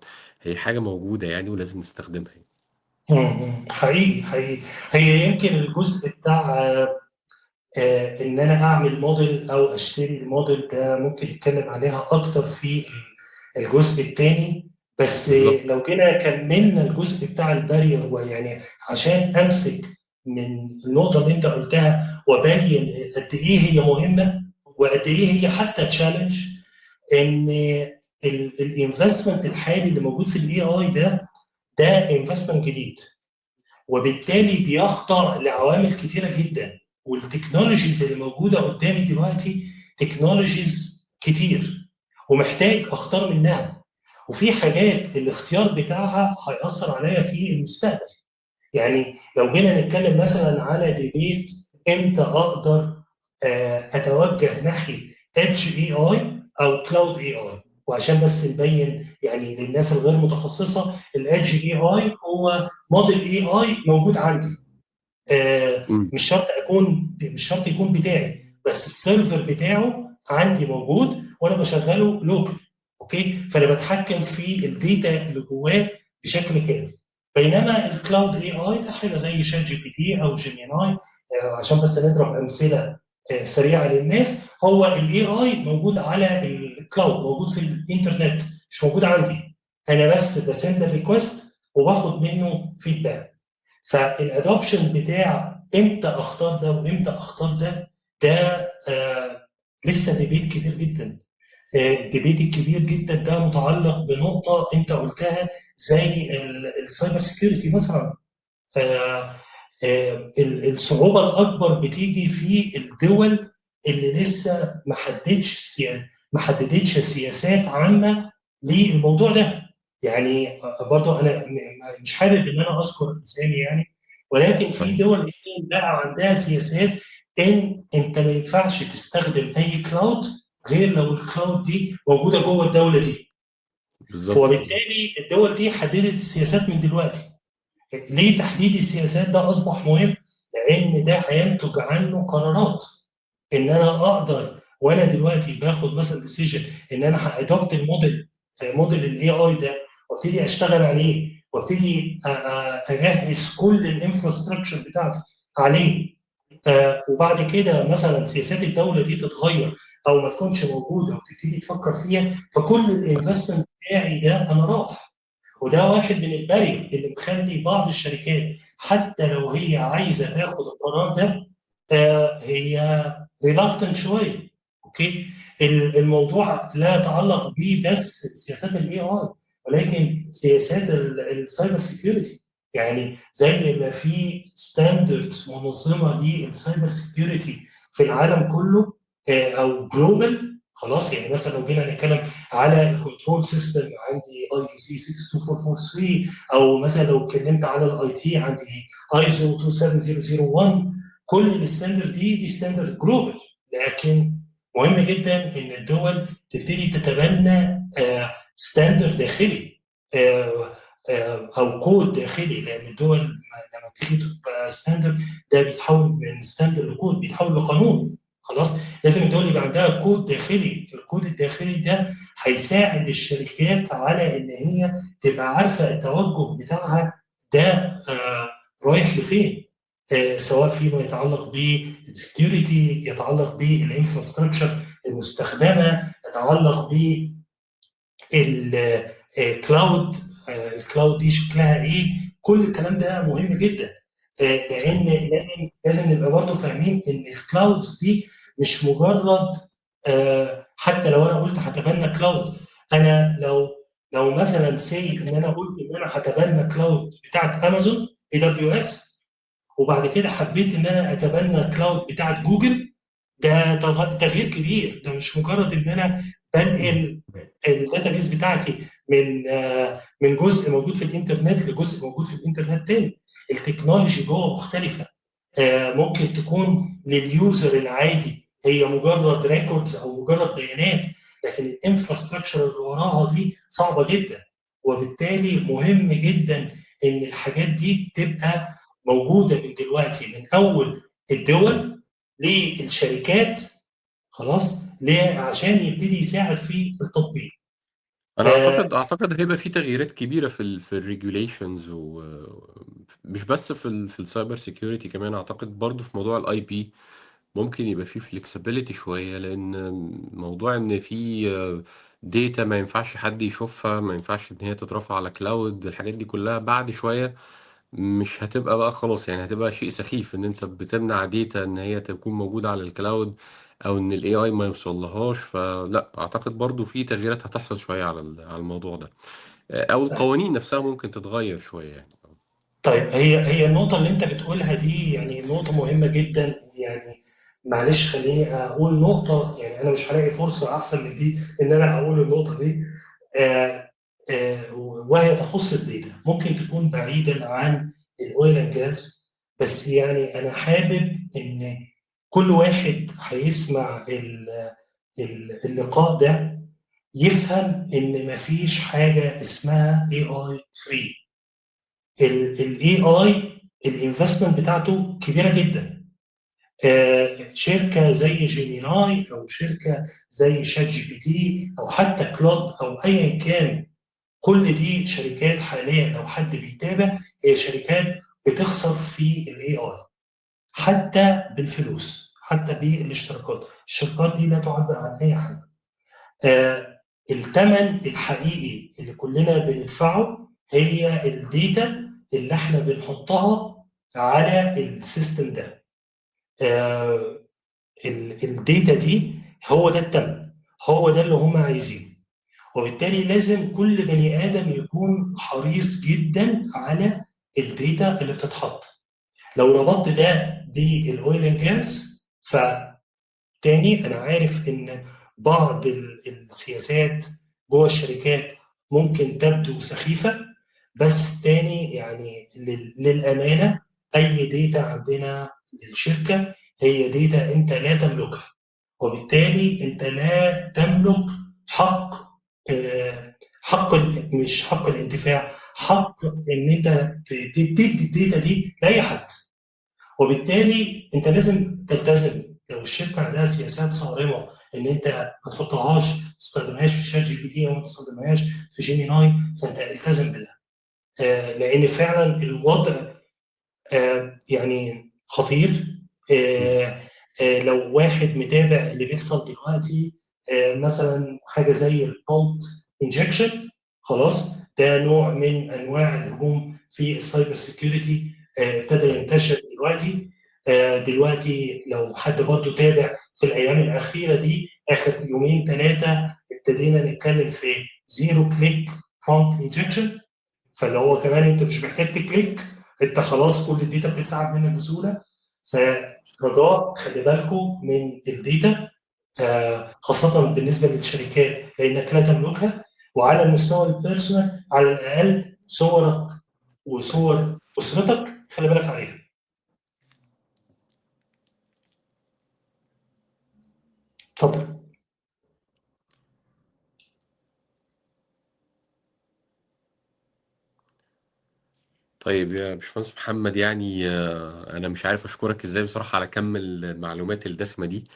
حاجة موجودة يعني ولازم نستخدمها يعني. حقيقي حقيقي. هي يمكن الجزء بتاع ان انا اعمل موديل او اشتري الموديل ده ممكن نتكلم عليها اكتر في الجزء الثاني، بس بالظبط. لو جينا كملنا الجزء بتاع ال barrier، ويعني عشان امسك من النقطة اللي انت قلتها وابين قد ايه هي مهمة وقد ايه هي حتى challenge، ان ال investment الحالي اللي موجود في ال AI ده investment جديد، وبالتالي بيخضع لعوامل كتيرة جدا، وال technologies اللي موجودة قدامي دلوقتي technologies كتير ومحتاج اختار منها، وفي حاجات الاختيار بتاعها هيأثر عليا في المستقبل. يعني لو جينا نتكلم مثلا على debate امتى اقدر اتوجه ناحية edge AI او cloud AI، وعشان بس نبين يعني للناس الغير متخصصه، ال edge AI هو model AI موجود عندي، مش شرط يكون بتاعي، بس ال server بتاعه عندي موجود وانا بشغله local، okay؟ فانا بتحكم في ال data اللي جواه بشكل كامل. بينما ال cloud AI ده حاجة زي ChatGPT او Gemini، عشان بس نضرب امثلة سريعة للناس، هو ال AI موجود على ال cloud، موجود في الانترنت، مش موجود عندي انا، بس ب send ال request وباخد منه feedback. فال adoption بتاع امتى اختار ده وامتى اختار ده، ده لسه debate كبير جدا. ال debate الكبير جدا ده متعلق بنقطة انت قلتها زي ال cyber security مثلا. الصعوبة الاكبر بتيجي في الدول اللي لسه ما حددتش سياسات عامة للموضوع ده. يعني برضو انا مش حابب ان انا اذكر اسامي يعني، ولكن في دول بقى عندها سياسات ان انت ما ينفعش تستخدم اي cloud غير لو ال cloud دي موجودة جوه الدولة دي. وبالتالي الدول دي حددت السياسات من دلوقتي. ليه تحديد السياسات ده اصبح مهم؟ لان ده هينتج عنه قرارات، ان انا اقدر وانا دلوقتي باخد مثلا decision ان انا ه adopt ال model، model ال AI ده، وابتدي اشتغل عليه وابتدي اجهز كل ال infrastructure بتاعتي عليه، وبعد كده مثلا سياسات الدولة دي تتغير او ما تكونش موجودة وتبتدي تفكر فيها، فكل ال investment بتاعي ده انا راح. وده واحد من ال barrier اللي مخلي بعض الشركات حتى لو هي عايزه تاخد القرار ده، هي reluctant شويه، okay؟ الموضوع لا يتعلق بيه بس سياسات ال AI، ولكن سياسات ال cyber security. يعني زي ما في standard منظمة لل cyber security في العالم كله، او global خلاص. يعني مثلا لو جينا نتكلم على ال control system عندي IEC 62443، او مثلا لو اتكلمت على ال IT عندي ايزو 27001. كل ال standard دي standard global، لكن مهم جدا ان الدول تبتدي تتبنى standard داخلي، او كود داخلي، لان الدول لما بتيجي تبقى standard ده بيتحول من standard ل code، بيتحول لقانون. خلاص، لازم الدول يبقى عندها كود داخلي. الكود الداخلي ده هيساعد الشركات على ان هي تبقى عارفه التوجه بتاعها ده رايح لفين، سواء فيما يتعلق بال security، يتعلق بال infrastructure المستخدمه، يتعلق بال cloud، ال cloud دي شكلها ايه. كل الكلام ده مهم جدا، لان لازم نبقى برضه فاهمين ان ال clouds دي مش مجرد، حتى لو انا قلت هتبنى cloud، انا لو مثلا say ان انا قلت ان انا هتبنى cloud بتاعت امازون AWS، وبعد كده حبيت ان انا اتبنى cloud بتاعت جوجل، ده تغيير كبير. ده مش مجرد ان انا بنقل ال database بتاعتي من جزء موجود في الانترنت لجزء موجود في الانترنت تاني. ال technology جوه مختلفه، ممكن تكون لل user العادي هي مجرد records او مجرد بيانات، لكن ال infrastructure اللي وراها دي صعبة جدا. وبالتالي مهم جدا ان الحاجات دي تبقى موجودة من دلوقتي، من اول الدول للشركات، خلاص، ليه؟ عشان يبتدي يساعد في التطبيق. انا اعتقد هيبقى في تغييرات كبيرة في ال regulations، ومش بس في ال cyber security، كمان اعتقد برضو في موضوع ال IP ممكن يبقى فيه flexibility شويه، لان موضوع ان في data ما ينفعش حد يشوفها، ما ينفعش ان هي تترفع على cloud، الحاجات دي كلها بعد شوية مش هتبقى بقى خلاص، يعني هتبقى شيء سخيف ان انت بتمنع data ان هي تكون موجودة على ال cloud، او ان ال AI ما يوصلهاش. فلا اعتقد برضو في تغييرات هتحصل شوية على الموضوع ده، او القوانين نفسها ممكن تتغير شوية يعني. طيب، هي النقطة اللي انت بتقولها دي يعني نقطة مهمة جدا. يعني معلش خليني اقول نقطة، يعني انا مش هلاقي فرصة احسن من دي ان انا اقول النقطة دي، وهي تخص ال data. ممكن تكون بعيدا عن ال oil and gas، بس يعني انا حابب ان كل واحد هيسمع اللقاء ده يفهم ان مفيش حاجة اسمها AI free. ال AI ال investment بتاعته كبيرة جدا. شركة زي Gemini او شركة زي ChatGPT او حتى Claude او ايا كان، كل دي شركات حاليا لو حد بيتابع هي شركات بتخسر في ال AI حتى بالفلوس، حتى بالاشتراكات. الشركات دي لا تعبر عن اي حاجة. الثمن الحقيقي اللي كلنا بندفعه هي ال data اللي احنا بنحطها على ال system ده. ال data دي هو ده الثمن، هو ده اللي هم عايزينه، وبالتالي لازم كل بني ادم يكون حريص جدا على ال data اللي بتتحط. لو ربطت ده بال oil and gas، فتاني انا عارف ان بعض السياسات جوه الشركات ممكن تبدو سخيفة، بس تاني يعني للامانة اي data عندنا للشركة هي data انت لا تملكها، وبالتالي انت لا تملك حق، حق مش حق الانتفاع، حق ان انت تدي ال data دي لاي حد، وبالتالي انت لازم تلتزم. لو الشركة عندها سياسات صارمة ان انت ما تحطهاش، تستخدمهاش في ChatGPT او ما تستخدمهاش في Gemini، فانت التزم بده، لان فعلا الوضع يعني خطير. لو واحد متابع اللي بيحصل دلوقتي، مثلا حاجة زي ال prompt injection، خلاص ده نوع من انواع الهجوم في ال cyber security، ابتدى ينتشر دلوقتي. دلوقتي لو حد برضو تابع في الايام الاخيرة دي، اخر يومين ثلاثة، ابتدينا نتكلم في zero click prompt injection، فاللي هو كمان انت مش محتاج ت click، انت خلاص كل ال data بتتسحب منك بسهولة. فرجاء خلي بالكم من ال data، خاصة بالنسبة للشركات لانك لا تملكها، وعلى المستوى ال personal على الاقل صورك وصور اسرتك خلي بالك عليها. اتفضل. طيب يا باشمهندس محمد، يعني انا مش عارف اشكرك ازاي بصراحة على كم المعلومات الدسمة دي.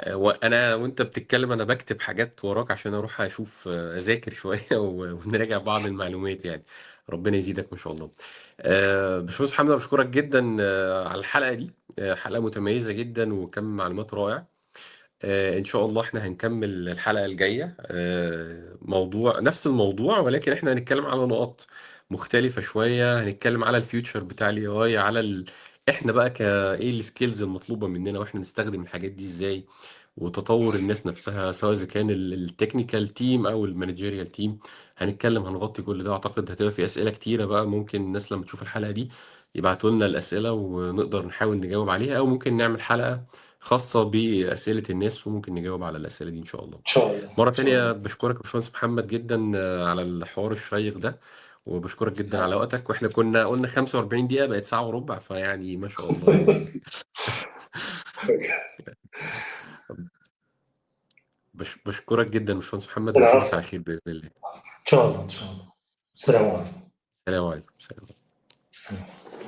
وانا وانت بتتكلم انا بكتب حاجات وراك عشان اروح اشوف، اذاكر شوية ونراجع بعض المعلومات يعني. ربنا يزيدك ما شاء الله. باشمهندس محمد، بشكرك جدا على الحلقة دي، حلقة متميزة جدا وكم معلومات رائع. ان شاء الله احنا هنكمل الحلقة الجاية، موضوع نفس الموضوع، ولكن احنا هنتكلم على نقاط مختلفة شوية. هنتكلم على ال future بتاع ال AI، على احنا بقى ايه ال skills المطلوبة مننا، واحنا نستخدم الحاجات دي ازاي، وتطور الناس نفسها سواء اذا كان ال technical team او ال managerial team. هنتكلم، هنغطي كل ده. اعتقد هتبقى في اسئلة كتيرة بقى، ممكن الناس لما تشوف الحلقة دي يبعتوا لنا الاسئلة ونقدر نحاول نجاوب عليها، او ممكن نعمل حلقة خاصة بأسئلة الناس وممكن نجاوب على الأسئلة دي إن شاء الله. إن شاء الله. مرة تانية بشكرك يا باشمهندس محمد جدا على الحوار الشيق ده، وبشكرك جدا على وقتك. واحنا كنا قلنا 45 دقيقة، بقت ساعة وربع، فيعني ما شاء الله يعني. بشكرك جدا باشمهندس محمد، ونشوفك على خير بإذن الله. إن شاء الله، إن شاء الله. السلام عليكم. السلام عليكم. السلام عليكم.